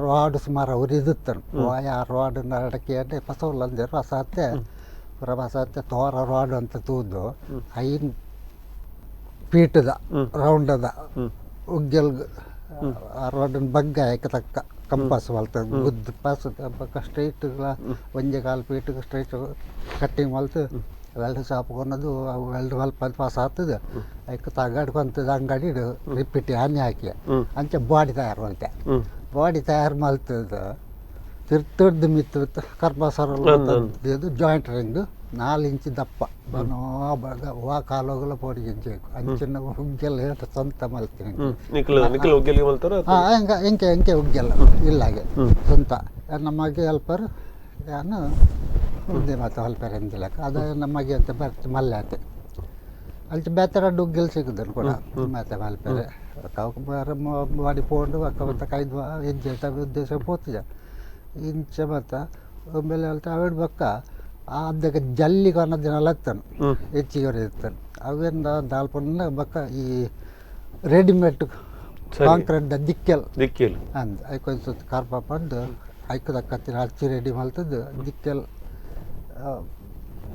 ರೋಡ್ ಸುಮಾರು ಉರಿದುತ್ತನು ಆ ರೋಡ್ ನಡಕ್ಕೆ ಪಸವಲ್ಲ ಅಂದಿರು ಹೊಸ ಹತ್ತೆ ಪ್ರವಾಸ ತೋರ ರೋಡ್ ಅಂತ ತೂದು 5 ಫೀಟದ ರೌಂಡದ ಉಗ್ಗೆಲ್ ಆ ರೋಡನ್ನ ಬಗ್ಗ ತಕ್ಕ ಕಂಪಾಸ್ ಮಲ್ತ ಗುದ್ದು ಪಾಸ್ ಬೊಕ್ಕ ಸ್ಟ್ರೈಟ್ ಒಂಜಿ ಕಾಲು ಫೀಟ್ಗೆ ಸ್ಟ್ರೈಟ್ ಕಟ್ಟಿಂಗ್ ಮಲ್ತು ವೆಲ್ಡ್ ಶಾಪ್ ಕೊನದು ಅವು ವೆಲ್ಡ್ ಮಲ್ಪ ಪಾಸ್ ಆಗ್ತದೆ ಐಕ್ ತಗಾಡ್ಕೊಂತದ ಅಂಗಡಿ ರಿಪೀಟ್ ಆನೆ ಹಾಕಿ ಅಂಚ ಬಾಡಿ ತಯಾರು ಮಲ್ತೆ ಬಾಡಿ ತಯಾರು ಮಲ್ತದ ತಿರ್ತಡ್ದು ಮಿತ್ತು ಕರ್ಬಸರ ಜಾಯಿಂಟ್ ರಿಂಗ್ 4 ಇಂಚು ದಪ್ಪ ಬನೋ ಬಗ ವಾ ಕಾಲೋಗಲ ಪೊಡಿ ಇಂಚು ಅಂಚಿನ ಉಗ್ಗೆಲ್ಲ ಸ್ವಂತ ಮಲ್ತೀನಿ. ಹಾಂ ಹೆಂಗೆ ಎಂಕೆ ಎಂಕೆ ಉಗ್ಗೆಲ್ಲ ಇಲ್ಲಾಗೆ ಸ್ವಂತ ನಮಗೆ ಹೆಲ್ಪರ್ ನಾನು ಮುಂದೆ ಮತ್ತು ಹೆಲ್ಪರ್ ಎಂದಿಲ್ಲ ಅದು ನಮಗೆ ಅಂತ ಬರ್ತು ಮಲ್ಲೆ ಆತೆ ಅಲ್ಲಿ ಬೇತರ ಉಗ್ಗೆಲ್ ಸಿಗುದನ್ನು ಕೂಡ ಮತ್ತೆ ಮಲ್ಪೆರೆ ಬಾಡಿ ಪೋಂಡು ಅಕ್ಕ ಮತ್ತು ಕೈದು ಹೆಜ್ಜೆ ಉದ್ದೇಶ ಪೋತಿಜ ಇಂಚ ಮತ್ತು ಆಮೇಲೆ ಅಲ್ತ ಅವಿಡ್ ಬೊಕ್ಕ ಅದಕ್ಕೆ ಜಲ್ಲಿ ಕೊನದಿನಲ್ಲ ಇತ್ತಾನು ಹೆಚ್ಚಿಗೆ ಇತ್ತಾನೆ ಅವೇನು ದಾಲ್ಪನ್ನ ಬಕ್ಕ ಈ ರೆಡಿಮೇಡ್ ಕಾಂಕ್ರೀಟ್ ದಿಕ್ಕೆಲ್ ದಿಕ್ಕೆಲ್ ಅಂದ್ ಐಕೊಂದು ಸುತ್ತ ಕಾರ್ಪ ಪಂದು ಐಕು ದಕ್ಕತ್ತಿನ ಹಚ್ಚಿ ರೆಡಿ ಮಲ್ತದ್ದು ದಿಕ್ಕೆಲ್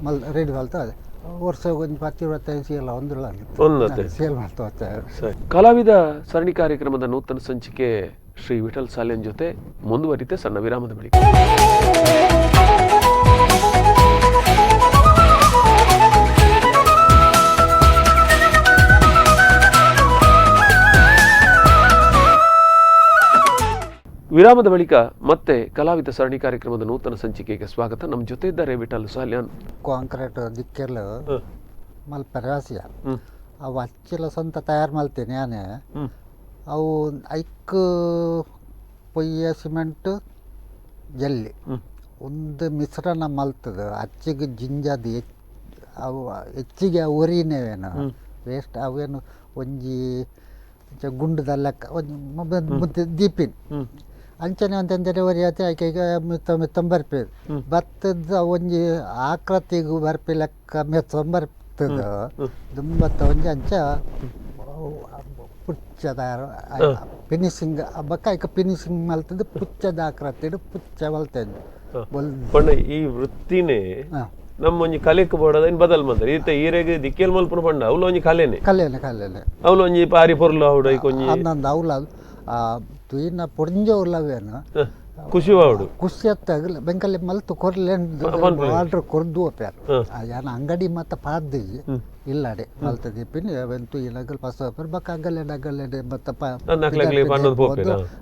ಮಲ್ ರೆಡಿ ಮಲ್ತದೆ ವರ್ಷ ಒಂದು 10 25 ಸೇಲ್ ಒಂದಿಲ್ಲ ಸೇಲ್ ಮಾಡ್ತಾ. ಕಲಾವಿದ ಸರಣಿ ಕಾರ್ಯಕ್ರಮದ ನೂತನ ಸಂಚಿಕೆ ಶ್ರೀ ವಿಠಲ್ ಸಾಲ್ಯನ್ ಜೊತೆ ಮುಂದುವರಿತೆ ಸಣ್ಣ ವಿರಾಮದ ಬಳಿಕ. ವಿರಾಮದ ಬಳಿಕ ಮತ್ತೆ ಕಲಾವಿದ ಸರಣಿ ಕಾರ್ಯಕ್ರಮದ ನೂತನ ಸಂಚಿಕೆಗೆ ಸ್ವಾಗತ. ನಮ್ಮ ಜೊತೆ ಇದ್ದಾರೆ ವಿಠಲ್ ಸಾಲ್ಯಾನ್. ಕಾಂಕ್ರೀಟ್ ದಿಕ್ಕೆಲ್ಲ ಮಲ್ಪರೆ ವಾಸಿಯ ಅವು ಅಚ್ಚಿಲ ಸ್ವಂತ ತಯಾರು ಮಲ್ತೇನೆ ಯಾನೆ. ಅವು ಐಕ್ ಪೊಯ್ಯ ಸಿಮೆಂಟ್ ಜಲ್ಲಿ ಒಂದು ಮಿಶ್ರಣ ಮಲ್ತದ ಅಚ್ಚಿಗೆ ಜಿಂಜಾದ ಅವು ಹೆಚ್ಚಿಗೆ ಒರಿನೇವೇನು ವೇಸ್ಟ್ ಅವೇನು ಒಂಜಿ ಗುಂಡದ ಲೆಕ್ಕ ಒಂಜಿ ಮುದ್ದೆ ದೀಪಿನ ಅಂಚನೆ ಅಂತಂದರೆ ಒರಿಯಾತೆ ಆಕೆಗೆ ಮಿತ್ತ ಮಿತ್ತಂ ಬರ್ಪೇದು ಬತ್ತದ ಒಂಜಿ ಆಕೃತಿಗೂ ಬರ್ಪಿ ಲೆಕ್ಕ ಮೆತ್ತಂ ಬರ್ತದ ದುಂಬತ್ತ ಒಂಜಿ ಅಂಚ ಪುಚ್ಚದ ಫಿನಿಶಿಂಗ್ ಬಕ್ಕ ಐಕ ಫಿನಿಶಿಂಗ್ ಮಲ್ತದ ಪುಚ್ಚದ ಆಕೃತಿಡು ಪುಚ್ಚ ಮಲ್ತೇನೆ. ಪಂಡ ಈ ವೃತ್ತಿನೇ ನಮ್ಮ ಒಂಜಿ ಕಲೆಕ್ ಬೋಡದ ಇನ್ ಬದಲ್ ಮಂದರ್ ಈತ ಈರೆಗೆ ದಿಕ್ಕೆಲ್ ಮಲ್ಪುನ ಪಂಡ ಅವ್ಲ ಒಂಜಿ ಕಲೆನೆ ಕಲೆನೆ ಕಲೆನೆ ಅವ್ಲ ಒಂಜಿ ಪಾರಿ ಪೊರ್ಲು ಆವಡು ಐಕ್ ಒಂಜಿ ಅಂದಂದು ಅವ್ಲ ತುಯಿನ ಪೊಂಜೋವ್ಲವೇನು ಖುಷಿ ಆವಡು ಖುಷಿ ಅತ್ತಾಗಲ್ಲ ಬೆಂಕಲ್ಲಿ ಮಲ್ತು ಕೊರ್ಲೆ ಆರ್ಡ್ರ್ ಕೊರ್ದು ಒಪ್ಯಾರ ಯಾನ ಅಂಗಡಿ ಮತ್ತೆ ಪಾದ್ದು ಇಲ್ಲಾಡೆ ಮಲ್ತ ದೀಪಿನ ಅವೆನ್ ತುಯಿನಗಲ್ ಪಸ ಒಪ್ಯಾರ ಬಕ್ಕ ಅಗಲೆಡೆ ಅಗಲೆಡೆ ಮತ್ತೆ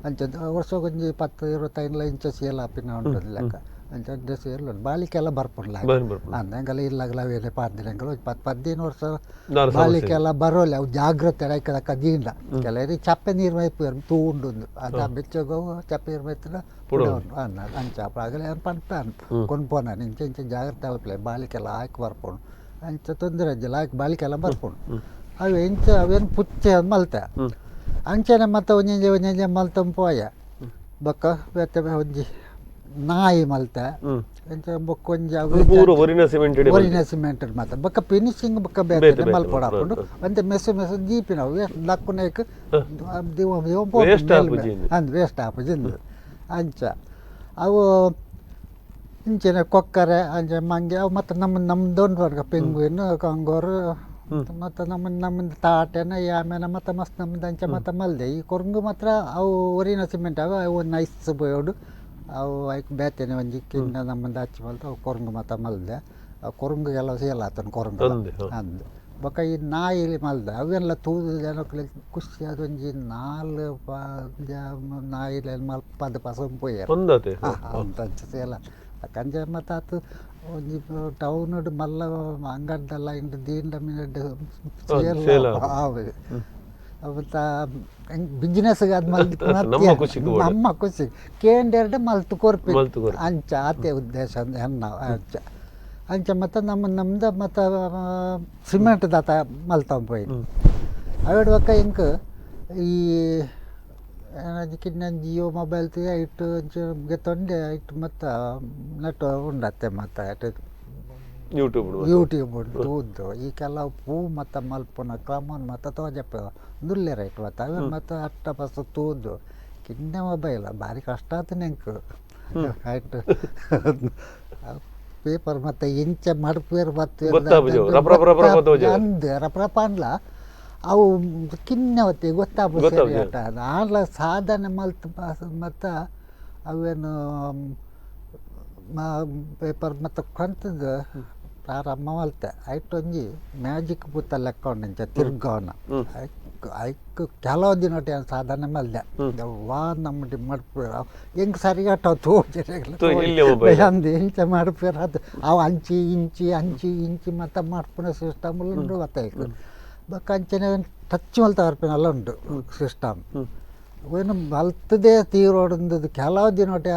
ಅಂಚ ವರ್ಷ ಒಂಜಿ 10 25 ಇಂಚ ಸೇಲ್ ಆಪಿನ ಉಂಟು ಲೆಕ್ಕ ಅಂಚ ಸೇಲ್ ಬಾಳಿಕೆಲ್ಲ ಬರ್ಪುಂಡ್ಲ ಅಂದಂಗೆಲ್ಲ ಇಲ್ಲಾಗಲ ಅವೇನೆ ಪಾಡ್ದಿನಂಗಲ 10 15 ವರ್ಷ ಬಾಳಿಕೆಲ್ಲ ಬರೋಲ್ಲ. ಅವು ಜಾಗ್ರತೆ ಐಕದಕ್ಕ ದೀಂಡ ಕೆಲವರಿಗೆ ಚಪ್ಪೆ ನೀರು ಮೈಪು ತೂಂಡು ಅದು ಬೆಚ್ಚಗೋ ಚಪ್ಪೆ ನೀರು ಮೈತದ ಅನ್ನ ಅಂಚ ಆಗಲೇ ಪನ್ಪ ಕೊಂಡ್ಪೋನ ಇಂಚ ಇಂಚ ಜಾಗ್ರತೆ ಅಲ್ಪಲೆ ಬಾಳಿಕೆಲ್ಲ ಹಾಕಿ ಬರ್ಪುಂಡು ಅಂಚ ತೊಂದರೆ ಅಜ್ಜಿಲ್ಲ ಹಾಕಿ ಬಾಳಿಕೆಲ್ಲ ಬರ್ಪುಂಡು ಅವು ಇಂಚ ಅವೇನು ಪುಚ್ಚೆ ಮಲ್ತೆ ಅಂಚನೆ ಮತ್ತೆ ಒಂಜೊಂಜೆ ಒಂಜೊಂಜೆ ಮಲ್ತಂಪೋಯ ಬೊಕ್ಕ ಬೇತೆ ಒಂಜಿ ನಾಯಿ ಮಲ್ತೆ ಅಂಚ ಬೊಕ್ಕ ಒಂಜಿ ಒರಿನ ಸಿಮೆಂಟ್ ಮತ್ತೆ ಬೊಕ್ಕ ಫಿನಿಶಿಂಗ್ ಬೊಕ್ಕ ಬೇತೆ ಮಲ್ಪೊಡಾಪುಂಡು ಒಂತೆ ಮೆಸು ಮೆಸು ದೀಪಿನ ವೇಸ್ಟ್ ಲಕ್ಕುನೈಕ್ ಅಂದ್ ವೇಸ್ಟ್ ಆಪುಜಿಂದು ಅಂಚ ಅವು ಇಂಚಿನ ಕೊಕ್ಕರೆ ಅಂಚೆ ಮಂಗೆ ಅವು ಮತ್ತೆ ನಮ್ಮ ನಮ್ದೊಂದು ವರ್ಗ ಪೆಂಗ್ವಿನ್ ಕಂಗೋರು ಮತ್ತು ನಮ್ಮ ನಮ್ಮದು ತಾಟೆನ ಆಮೇಲೆ ಮತ್ತೆ ಮಸ್ತ್ ನಮ್ದು ಅಂಚೆ ಮತ್ತೆ ಮಲ್ದೆ ಈ ಕೊರಂಗು ಮಾತ್ರ ಅವು ಒರಿನ ಸಿಮೆಂಟ್ ಅವು ಅವು ನೈಸ್ ಬೋಡು ಅವು ಐಕ್ ಬೇತೇನೆ ಒಂಜಿ ಕಿನ್ನ ನಮ್ಮದು ಅಚ್ಚಿ ಮಲ್ತ ಅವು ಕೊರಂಗು ಮತ್ತೆ ಮಲ್ದೆ ಅವು ಕೊರಂಗುಗೆಲ್ಲ ಸೇಲ್ ಆತನ ಕೊರಂಗು ಅಂದು ಬೊಕ್ಕ ಈ ನಾಯಿ ಮಲ್ದೆ ಅವೆಲ್ಲ ತೂದು ಜನಕ್ಲೆಗ್ ಖುಷಿ ಅದೊಂಜಿ ನಾಲ್ ನಾಯಿಲೆ ಮಲ್ಪದ ಪಸಂದ್ ಪೋಯೆರ್ ಅಂಚ ಸೇಲ್ ಕಂಜ ಮತ್ತು ಆತು ಒಂಜಿ ಟೌನ್ ಮಲ್ಲ ಅಂಗಡ್ದಲ್ಲ ಇಂಡ್ ದೀಂಡ ಮಿನಡ್ ಸೇಲ್ ಆವು ಮತ್ತು ಬಿಸ್ನೆಸ್ ಅದು ಮಲ್ತ್ ನಮ್ಮ ಖುಷಿ ಕೇಂಡೆರಡು ಮಲ್ತು ಕೊರ್ಪಿ ಅಂಚ ಆತೆ ಉದ್ದೇಶ ಎನ್ನ ಅಂಚ ಅಂಚ ಮತ್ತು ನಮ್ಮ ನಮ್ದು ಮತ್ತು ಸಿಮೆಂಟ್ ದಾತ ಮಲ್ತಂಬ ಪೋಯಿ ಅವೆಡ್ ಬೊಕ್ಕ ಇಂಕ್ ಈ ಕಿನ್ನ ಜಿಯೋ ಮೊಬೈಲ್ ಐಟ್ ಅಂಚ ಗೆತ್ತೊಂಡೆ ಐಟ್ ಮತ್ತು ನೆಟ್ ಉಂಡತ್ತೆ ಮತ್ತು ಯೂಟ್ಯೂಬ್ ಯೂಟ್ಯೂಬ್ ತೂದ್ದು ಈ ಕೆಲವು ಪೂ ಮತ್ತು ಮಲ್ಪುನ ಕ್ರಮನ್ ಮತ್ತು ತೋಜಪ್ಪ ನುಲ್ಲೆ ರೈಟ್ ಮತ್ತು ಅವೆ ಮತ್ತು ಅಟ್ಟ ಬಸ್ ತೂದ್ದು ಕಿನ್ನ ಮೊಬೈಲ್ ಭಾರಿ ಕಷ್ಟ ಆತು ನೆಂಕ್ ಆಯ್ತು ಪೇಪರ್ ಮತ್ತು ಇಂಚ ಮಡ್ಪೇರ್ ಬತ್ತು ಅಂದ್ ರಪ್ರಪ ಅನ್ಲ ಅವು ಕಿನ್ನವತ್ತೆ ಗೊತ್ತಾಪ ಸರಿ ಆಟ ಆನ್ಲ ಸಾಧನೆ ಮಲ್ತ್ ಮತ್ತು ಅವೇನು ಪೇಪರ್ ಮತ್ತು ಕೊಂತದ್ದು ಪ್ರಾರಂಭ ಮಲ್ತೆ ಐಟ್ ಒಂಜಿ ಮ್ಯಾಜಿಕ್ ಪೂತ ಲೆಕ್ಕ ಉಂಡು ತಿರ್ಗವನ ಐಕ್ ಐಕ್ ಕೆಲವು ದಿನ ಸಾಧನೆ ಮಲ್ದೆ ವಾ ನಮ್ಮ ಮಡ್ಪೇರ ಹೆಂಗೆ ಸರಿಗಟ್ಟ ತೋಜಿ ಅಂದು ಇಂಚ ಮಾಡ್ಪೇರ ಅದು ಅವು ಅಂಚಿ ಇಂಚಿ ಅಂಚಿ ಇಂಚಿ ಮತ್ತು ಮಾಡ್ಪುನ ಸಿಸ್ಟಮ್ ಉಂಡು ಮತ್ತೆ ಬೊಕ್ಕ ಅಂಚನೆ ಟಚ್ ಮಲ್ತ ಬರ್ಪಿನಲ್ಲ ಉಂಟು ಸಿಸ್ಟಮ್ ಏನು ಮಲ್ತದೇ ತೀರೋಡಂದದ್ದು ಕೆಲವು ದಿನ ಒಟ್ಟೆ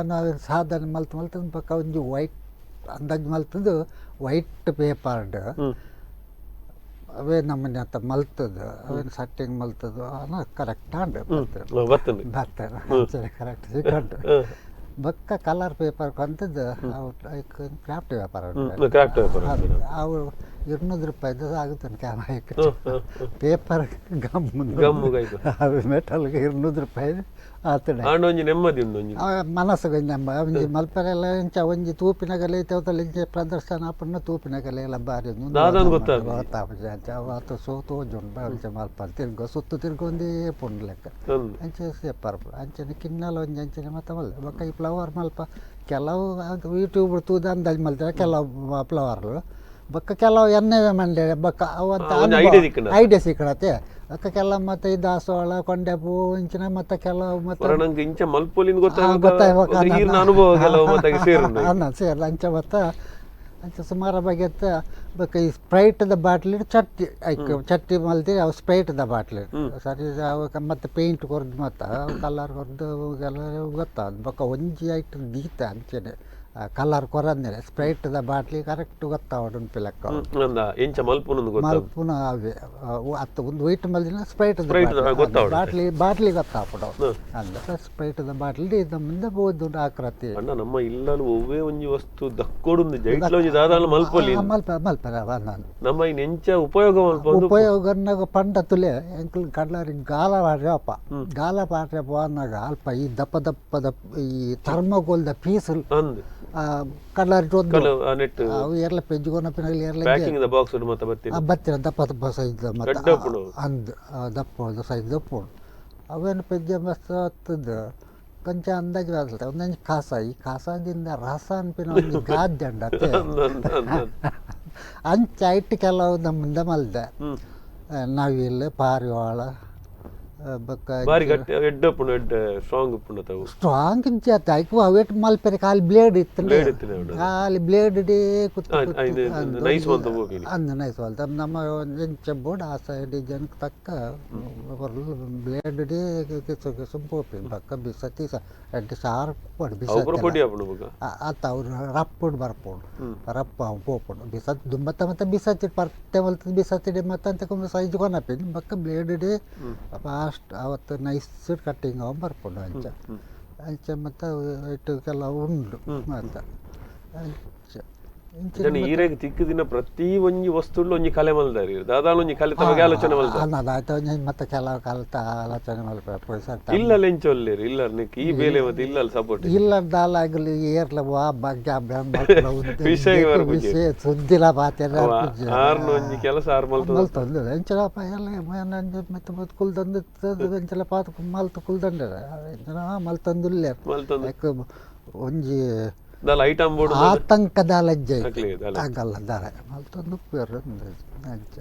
ಸಾಧನೆ ಮಲ್ತು ಮಲ್ತದ ಬೊಕ್ಕ ಒಂಜಿ ವೈಟ್ ಅಂದಾಜು ಮಲ್ತದ್ದು ವೈಟ್ ಪೇಪರ್ಡ್ ಅವೇ ನಮ್ಮನೆ ಅಂತ ಮಲ್ತದ್ದು ಅವೇನು ಸೆಟ್ಟಿಂಗ್ ಮಲ್ತದ್ದು ಅನ್ನೋ ಕರೆಕ್ಟ್ ಆಂಡ್ ಬರ್ತಾರೆ ಕರೆಕ್ಟ್ ಸಿಕ್ಕಂಡು. ಬೊಕ್ಕ ಕಲರ್ ಪೇಪರ್ ಕಂತದ್ದು ಅವು ಕ್ರಾಫ್ಟ್ ವ್ಯಾಪಾರ. ಕ್ರಾಫ್ಟ್ ವ್ಯಾಪಾರ. ಅವು 200 ರೂಪಾಯಿದ ಆಗುತ್ತೆ ಕ್ಯಾಮ paper gum. Gum ಗೈಕು. ಅವು ಮೆಟಲ್ಗೆ 200 ರೂಪಾಯಿ ಆತಡೆ. ಆಂಡ ಒಂಜಿ ನೆಮ್ಮದಿ ಉಂಡು ಒಂಜಿ. ಮನಸ್ಸುಗೆ ನಮ್ಮ ಒಂಜಿ ಮಲ್ಪರೆಲ್ಲ ಇಂಚ ಒಂಜಿ ತೂಪಿನಗಲೆ ತೋತಲ್ ಇಂಚ ಪ್ರದರ್ಶನ ಆಪುನ ತೂಪಿನಗಲೆ ಎಲ್ಲ ಬಾರಿ ದಾದಾಂದ್ ಗೊತ್ತಾಪುಜಿ. ಗೊತ್ತಾಪುಜಿ. ಅಂಚ ಅವು ಆತ ಸೋ ತೋಜುಂಡು. ಅಂಚ ಮಲ್ಪ ತಿರ್ಗ ಸುತ್ತು ತಿರ್ಗೊಂದೇ ಪುಂಡು ಲೆಕ್ಕ. ಅಂಚ ಸೇಪರ್ ಅಂಚನೆ ಕಿನ್ನಲ ಒಂಜಿ ಅಂಚನೆ ಮತ್ತೆ ಮಲ್ಲೆ. ಬೊಕ್ಕ ಈ ಫ್ಲವರ್ ಮಲ್ಪ ಕೆಲವು ಯೂಟ್ಯೂಬ್ ತೂದು ಅಂದಾಜು ಮಲ್ತಾರೆ ಕೆಲವು ಫ್ಲವರ್ಲು. ಬೊಕ್ಕ ಕೆಲವು ಎಣ್ಣೆ ಮಂಡೆ ಬೊಕ್ಕ ಅವು ಅಂತ ಒಂಜಿ ಐಡಿಯಾ ತಿಕ್ಕುಂಡು. ಐಡಿಯಾ ಸಿಕ್ಕಣತೆ. ಬೊಕ್ಕ ಕೆಲವು ಮತ್ತೆ ಈ ದಾಸವಾಳ, ಕೊಂಡೆ ಹೂ ಇಂಚಿನ ಮತ್ತೆ ಕೆಲವು ಮತ್ತೆ ಹೊರ ನಂಗೆ ಇಂಚ ಮಲ್ಪೊಲಿಂದ ಗೊತ್ತಾಗ್ಬೇಕು. ಗೊತ್ತಾಗ ಈರ್ನ ಅನುಭವ ಕೆಲವು ಮತ್ತೆ ಸೇರುಂಡು. ಅನ್ನ ಸೇರ್ ಅಂಚ ಮತ್ತೆ ಅಂಚ ಸುಮಾರು ಬಗೆತ್ತ. ಬೊಕ್ಕ ಈ ಸ್ಪ್ರೈಟ್ದ ಬಾಟ್ಲಿ ಚಟ್ಟಿ ಐಕ್ ಚಟ್ಟಿ ಮಲ್ತಿ. ಅವು ಸ್ಪ್ರೈಟ್ದ ಬಾಟ್ಲಿ ಸರಿ. ಅವು ಮತ್ತೆ ಪೇಂಟ್ ಕೊರ್ದು ಮತ್ತೆ ಕಲರ್ ಕೊರ್ದು ಎಲ್ಲ ಗೊತ್ತಾದ್. ಬೊಕ್ಕ ಒಂಜಿ ಐಟ್ ದೀತ ಅಂಚನೆ ಕಲರ್ ಕೊರಂದಿಲ್ಲ. ಸ್ಪ್ರೈಟ್ದ ಬಾಟ್ಲಿ ಕರೆಕ್ಟ್ ಗೊತ್ತಾವಡು ಉನ್ಪಿ ಲೆಕ್ಕ. ಅಂದ ಎಂಚ ಮಲ್ಪುನಂದು ಗೊತ್ತಾಗ ಮಲ್ಪುನ ಅವೇ ಅತ್ತ ಒಂದು ವೈಟ್ ಮಲ್ದಿನ ಸ್ಪ್ರೈಟ್ Sprite ದ ಗೊತ್ತಾವಡು. ಬಾಟ್ಲಿ ಬಾಟ್ಲಿ ಗೊತ್ತಾಪುಡು ಅಂದ ಸ್ಪ್ರೈಟ್ದ ಬಾಟ್ಲಿ ಇದ ಮುಂದೆ ಬೋದು ಆಕ್ರತಿ. ಅಣ್ಣ, ನಮ್ಮ ಇಲ್ಲಲು ಒವ್ವೇ ಒಂಜಿ ವಸ್ತು ದಕ್ಕೊಡುಂದು ಜೈಟ್ಲ ಒಂಜಿ ದಾದಾಲ ಮಲ್ಪೊಲಿ. ಮಲ್ಪ ಮಲ್ಪರ ನಾನು. ನಮ್ಮ ಈ ನೆಂಚ ಉಪಯೋಗ ಮಲ್ಪ. ಉಪಯೋಗನಾಗ ಪಂಡ ತುಲೆ ಎಂಕಲ್ ಕಡ್ಲಾರಿ ಗಾಲ ಪಾಡ್ರಪ್ಪ. ಗಾಲ ಪಾಡ್ರಪ್ಪ ಅನ್ನಗ ಅಲ್ಪ ಈ ದಪ್ಪ ದಪ್ಪದ ಈ ಥರ್ಮೋಕೋಲ್ದ ಪೀಸ್ ಅಂದ್ ಕಡ್ಲಾರಿ ಕಲ ನೆಟ್ ಅವು ಎರ್ಲ ಪೆಜ್ಜುಗೋನ ಪಿನಗಲಿ ಎರ್ಲ ಪ್ಯಾಕಿಂಗ್ the box ಮತ್ತೆ ಬರ್ತೀನಿ. ಬತ್ತಿನ ದಪ್ಪ ದಪ್ಪ ಸೈಜ್ ಮತ್ತೆ ದೊಡ್ಡ ಉಪ್ಪುಂಡು. ಅಂದ್ ದಪ್ಪ ಸೈಜ್ ದಪ್ಪ ಉಂಡು. ಅವೇನು ಪೆಜ್ಜ ಮಸ್ತ್ ಹತ್ತದ ಕೊಂಚ ಅಂದಾಜು ಬರ್ತದೆ. ಒಂದೊಂದು ಕಾಸ ಈ ಕಾಸದಿಂದ ರಸ ಅನ್ಪಿನ ಒಂದು ಗಾದ್ಯ ಉಂಡತ್ತೆ. ಅಂದ್ ಅಂದ್ ಅಂದ್ ಅಂದ್. ಅಂಚ ಐಟ್ ಕೆಲವು ನಮ್ಮ ಮಲ್ದೆ. ನವಿಲ್, ಪಾರಿವಾಳ, ಬೊಕ್ಕ ಬಾರಿ ಗಟ್ಟಿ ಎಡ್ಡೆ ಉಪ್ಪುಂಡು, ಎಡ್ಡೆ ಸ್ಟ್ರಾಂಗ್ ಉಪ್ಪುಂಡು ತಾವು. ಸ್ಟ್ರಾಂಗ್ ಇಂಚ ಐಕ್ ಅವೇಟ್ ಮಲ್ಪೆರೆ ಖಾಲಿ ಬ್ಲೇಡ್ ಇತ್ತು. ಬ್ಲೇಡ್ ಇತ್ತಿನ ಉಂಡು. ಖಾಲಿ ಬ್ಲೇಡ್ ಡೇ ಕುತ್ತು. ಇದು ನೈಸ್ ಮಲ್ತ ಹೋಗಿನಿ. ಅಂದ್ ನೈಸ್ ಮಲ್ತ ನಮ್ಮ ಎಂಚ ಬೋರ್ಡ್ ಆ ಸೈಡ್ ಡಿಸೈನ್ ತಕ್ಕ ಬ್ಲೇಡ್ ಡೇ ಕಿಸು ಕಿಸು ಪೋಪಿ. ಬೊಕ್ಕ ಬಿಸತಿ ಎಡ್ಡೆ ಶಾರ್ಪ್ ಪೋಡು. ಅವು ಪೂರ ಬಿಸತಿ ಪೊಡಿ ಆಪುಂಡು ಬೊಕ್ಕ. ಅತ್ತ ಅವ್ರು ರಪ್ಪುಡು ಬರ್ಪುಂಡು. ರಪ್ಪ ಅವು ಪೋಪುಂಡು ಬಿಸತ್ ದುಂಬತ್ತ ಮತ್ತೆ ಬಿಸತ್ತಿ ಪರ್ತೆ ಮಲ್ತದ್ ಬಿಸತ್ತಿಡೆ ಮತ್ತೆ ಅಂತ ಸೈಜ್ ಕೊನಪಿನ್. ಬೊಕ್ಕ ಬ್ಲೇಡ್ ಡೇ ಫಾಸ್ಟ್ ಅವತ್ತು ನೈಸ್ ಕಟ್ಟಿಂಗ್ ಅವು ಬರ್ಪುಂಡು. ಅಂಚ ಅಂಚ ಮತ್ತು ಇಟ್ಟು ಕೆಲವು ಉಂಡು ಅಂತ ಅಂಚ ಇಂಚಿನ. ಜನ ಈರೆಗ್ ತಿಕ್ಕುದಿನ ಪ್ರತಿ ಒಂಜಿ ವಸ್ತುಲು ಒಂಜಿ ಕಲೆ ಮಲ್ದಾರಿ, ದಾದಾಲ ಒಂಜಿ ಕಲೆ ಬಗ್ಗೆ ಆಲೋಚನೆ ಮಲ್ದಾರಿ. ಅದಾಯ್ತು. ಒಂಜಿ ಮತ್ತೆ ಕೆಲವು ಕಲ್ತ ಆಲೋಚನೆ ಮಲ್ಪ ಪೈಸಾ. ಇಲ್ಲ ಎಂಚ ಒಲ್ಲೇರಿ ಇಲ್ಲ ನಿಕ್ ಈ ಬೇಲೆ ಮತ್ತೆ ಇಲ್ಲ ಸಪೋರ್ಟ್? ಇಲ್ಲ ದಾಲ ಆಗಲಿ ಏರ್ಲ ವಾ ಬಗ್ಗೆ ವಿಷಯ ಬರ್ಪುಜಿ. ವಿಷಯ ಸುದ್ದಿಲ ಪಾತೆರ. ಆರ್ನ ಒಂಜಿ ಕೆಲಸ ಆರ್ ಮಲ್ತದ. ಮಲ್ತೊಂದು ಎಂಚಲ ಎಲ್ಲ ಮತ್ತೆ ಮತ್ತೆ ಕುಲ್ದಂದು ಎಂಚಲ ಪಾತ ಮಲ್ತು ಕುಲ್ದಂಡರ ಎಂಚಲ ಮಲ್ತೊಂದುಲ್ಲೇರ್. ಮಲ್ತೊಂದು. ಯಾಕೆ ಒಂಜಿ ದಾಲ ಐಟಮ್ ಬೋರ್ಡ್ ಆತಂಕದ ಲಜ್ಜೆ ಅಕ್ಲಿಗೆ ದಾಲ. ಆಗಲ್ಲ ದಾಲ ಮಲ್ತೊಂದು ಉಪ್ಪೇರು ಅಂಚ.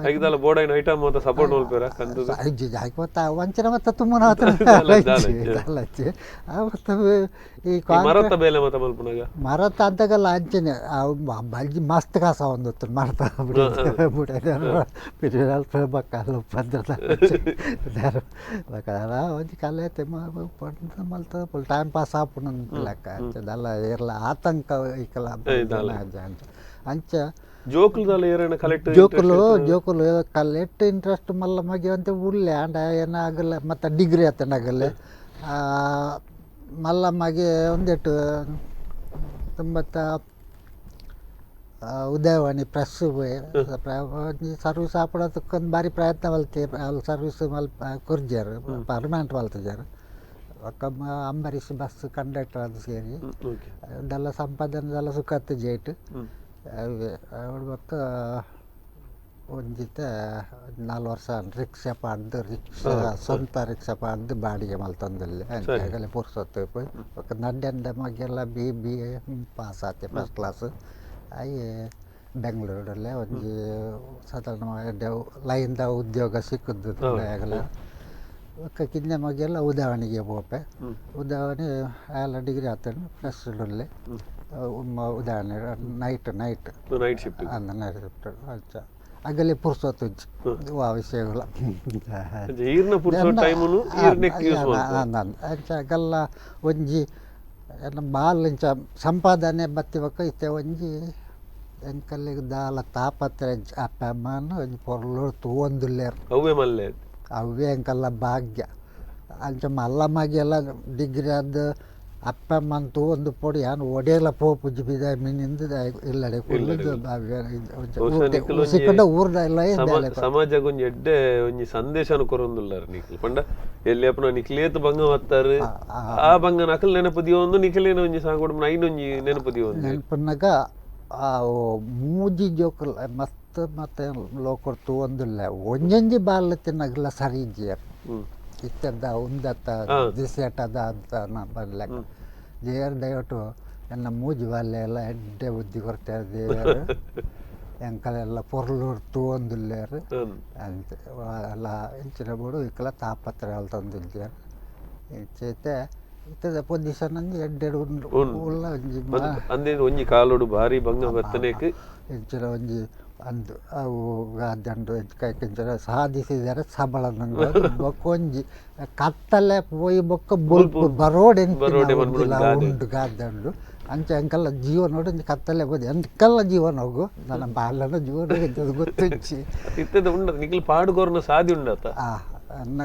ಐಕ್ ದಾಲ ಬೋರ್ಡ್ ಐನ ಐಟಮ್ ಮತ್ತೆ ಸಪೋರ್ಟ್ ಮಲ್ಪೇರ ಕಂತದ. ಅಜ್ಜಿ ಹಾಕಿ ಮತ್ತೆ ವಂಚನ ಮತ್ತೆ ತುಂಬ ದಾಲ, ದಾಲ, ದಾಲಜ್ಜಿ ಮತ್ತೆ ಈ ಈ ಮರತ್ತ ಬೇಲೆ ಮತ್ತೆ ಮಲ್ಪುನಾಗ? ಮರತ ಅಂತಾಗಲ್ಲ ಅಂಚನೆ ಅವು ಬಲ್ಜಿ ಮಸ್ತ್ ಕಾಸ ಒಂದು ಮರತ ಬಿಡಿ ಬಕ್ಕಲ್ಲ ಪದ್ರದ ಒಂಜಿ ಕಲೆ ಮಲ್ತ ಟೈಮ್ ಪಾಸ್ ಆಪುಂಡು ಲೆಕ್ಕ. ಅಂಚದಲ್ಲ ಇರ್ಲ ಆತಂಕ ಇಕ್ಕಲ ಅಂಚ ಅಂಚ. ಜೋಕುಲು ದಾಲ ಏರನ ಕಲೆಕ್ಟ್? ಜೋಕುಲು ಜೋಕುಲು ಕಲೆಕ್ಟ್ ಇಂಟ್ರೆಸ್ಟ್ ಮಲ್ಲ ಮಗೆ ಅಂತ ಉಲ್ಲೆ. ಆಂಡ ಏನಾಗಲ್ಲ ಮತ್ತು ಡಿಗ್ರಿ ಆತನಾಗಲ್ಲ ಮಲ್ಲ ಮಗೆ ಒಂದೆಟ್ಟು ತುಂಬತ್ತ ಉದಯವಾಣಿ ಪ್ರೆಸ್ ಸರ್ವಿಸ್ ಆಪಡೋದಕ್ಕೊಂದು ಭಾರಿ ಪ್ರಯತ್ನ ಮಲ್ತೆ. ಅಲ್ಲಿ ಸರ್ವಿಸ್ ಮಲ್ಪ ಕೊರ್ಜಾರು, ಪರ್ಮನೆಂಟ್ ಮಲ್ತಿದ್ದಾರೆ. ಬೊಕ್ಕ ಅಂಬರೀಷ್ ಬಸ್ ಕಂಡಕ್ಟರ್ ಅದು ಸೇರಿ ಅದೆಲ್ಲ ಸಂಪಾದನೆದೆಲ್ಲ ಸುಖತ್ತು ಜೇಟ್. ಅವೇ ಅವಳು ಬೊಕ್ಕ ಒಂಜಿತ 4 ವರ್ಷ ರಿಕ್ಷಾ ಪಾಡ್ದು, ರಿಕ್ಷಾ ಸ್ವಂತ ರಿಕ್ಷಾ ಪಾಡ್ದು ಬಾಡಿಗೆ ಮಲ್ತೊಂದುಲ್ಲೆ. ಅಂಚ ಪುರ್ಸೊತ್ತು ಪೋಯ್. ಬೊಕ್ಕ ನಡ್ಯಂಡ ಮಗೆಲ್ಲ ಬಿ ಬಿ ಎ ಪಾಸ್ ಆತೆ ಫಸ್ಟ್ ಕ್ಲಾಸ್. ಆಯೆ ಬೆಂಗಳೂರಲ್ಲೇ ಒಂಜಿ ಸಾಧಾರಣ ಎಡ್ಡೆ ಲೈನ್ದ ಉದ್ಯೋಗ ಸಿಕ್ಕುದು ಆಗಲ. ಬೊಕ್ಕ ಕಿನ್ಯ ಮಗೆಲ್ಲ ಉದಾಹರಣೆಗೆ ಪೋಪೆ. ಉದಾಹರಣೆ ಎಲ್ಲ ಡಿಗ್ರಿ ಆತನು ಪ್ಲಸ್ ಉಲ್ಲೆ ಉದಾಹರಣೆ ನೈಟ್ ನೈಟ್. Night shift. ಅಂದ ನೈಟ್ ಶಿಫ್ಟ್. ಅಂಚ ಅಗಲಿ ಪುರ್ಸೊತ್ತು ವಾ ವಿಷಯಗಳ. ಈರ್ನ ಪುರ್ಸೊ ಟೈಮುನು ಈರ್ನೆಕ್ ಯೂಸ್ ಮಲ್ಪು. ಅಂಚ ಅಗಲ್ಲ ಒಂಜಿ ಎನ್ನ ಬಾಲ್ ಇಂಚ ಸಂಪಾದನೆ ಬತ್ತಿ ಬೊಕ್ಕ ಇತ್ತೆ ಒಂಜಿ ಎಂಕಲ್ಲಿಗೆ ದಾಲ ತಾಪತ್ರ ಅಪ್ಪ ಅಮ್ಮನ ಒಂಜಿ ಪೊರ್ಲು ತೂವೊಂದುಲ್ಲೆರ್. ಅವ್ವೆ ಮಲ್ಲೆ. ಅವೇ ಎಂಕಲ್ಲ ಭಾಗ್ಯ. ಅಂಚ ಮಲ್ಲ ಮಗೆಲ್ಲ ಡಿಗ್ರಿ ಆದ್ ಅಪ್ಪಮ್ಮಂತೂ ಒಂದು ಪೊಡಿ ಯಾನ್ ಒಡೆಯಲ ಪೋಪುಜಿ ಬಿದ ಮಿನಿಂದ ಇಲ್ಲಡೆ ಕುಲ್ಲುದು ಸಿಕ್ಕಂಡ ಊರ್ದ ಇಲ್ಲ. ಸಮಾಜಗೊಂಜಿ ಎಡ್ಡೆ ಒಂಜಿ ಸಂದೇಶನ ಕೊರೊಂದುಲ್ಲಾರ ನಿಕ್ಲು ಪಂಡ ಎಲ್ಲಿ ಅಪ್ಪನ ನಿಕ್ಲೇತ್ ಬಂಗ ಮತ್ತಾರು ಆ ಬಂಗ ನಕಲ್ ನೆನಪು ದಿಯೊಂದು ನಿಕ್ಲೇನ ಒಂಜಿ ಸಾಂಗೋಡು ಐನೊಂಜಿ ನೆನಪು ದಿಯೊಂದು ನೆನಪನ್ನಾಗ ಆ ಮೂಜಿ ಜೋಕುಲ್ ಮಸ್ತ್ ಮತ್ತೆ ಲೋಕರ್ ತೂವೊಂದುಲ್ಲ ಒಂಜೊಂಜಿ ಬಾಲ್ ತಿನ್ನಗಲ ಸರಿ ಇಜ್ಜಿಯರ್ ಇತ್ತದ ಉಂದತ್ತ ದಿಸೆಟದ ಅಂತ ಬರ್ಲೆಕ್ಕ ದೇವರ ದಯವಿಟ್ಟು ಎನ್ನ ಮೂಜಿ ಬಾಲ್ಯ ಎಲ್ಲ ಎಡ್ಡೆ ಬುದ್ಧಿ ಕೊಡ್ತಾರೆ ದೇವರು ಎಂಕಲೆಲ್ಲ ಪೊರ್ಲು ತೂವೊಂದುಲ್ಲೇರು ಅಂತ ಎಲ್ಲ ಇಂಚಿನ ಬೋಡು ಇಕ್ಕಲ ತಾಪತ್ರ ಅಲ್ತೊಂದಿಲ್ಜೆರ್ ಇಂಚೈತೆ ಇತ್ತದ ಪೊಸಿಷನ್ ಅಂಜಿ ಎಡ್ಡೆಡ್ ಉಂಡು ಉಲ್ಲ ಒಂಜಿ ಅಂದೇ ಒಂಜಿ ಕಾಲೋಡು ಭಾರಿ ಬಂಗ ಬತ್ತನೇಕ್ ಇಂಚಿನ ಒಂಜಿ ಅಂದು ಅವು ಗಾದಂಡು ಕೈಕಿಂಚಿನ ಸಾಧಿಸಿದರೆ ಸಬಳ ನಂಗೆ ಬೊಕ್ಕ ಒಂಜಿ ಕತ್ತಲೆ ಪೋಯಿ ಬೊಕ್ಕ ಬೊಲ್ಪು ಬರೋಡೆ ಉಂಡು ಗಾದಂಡು ಅಂಚೆ ಅಂಕಲ್ಲ ಜೀವನ ಒಂಜಿ ಕತ್ತಲೆ ಹೋದಿ ಅಂಕಲ್ಲ ಜೀವನ ಹೋಗು ನನ್ನ ಬಾಲನ ಜೀವನ ಗೊತ್ತಿಚ್ಚಿ ಇತ್ತದ ಉಂಡ ನಿಕ್ಲು ಪಾಡುಗೋರ್ನ ಸಾಧಿ ಉಂಡತ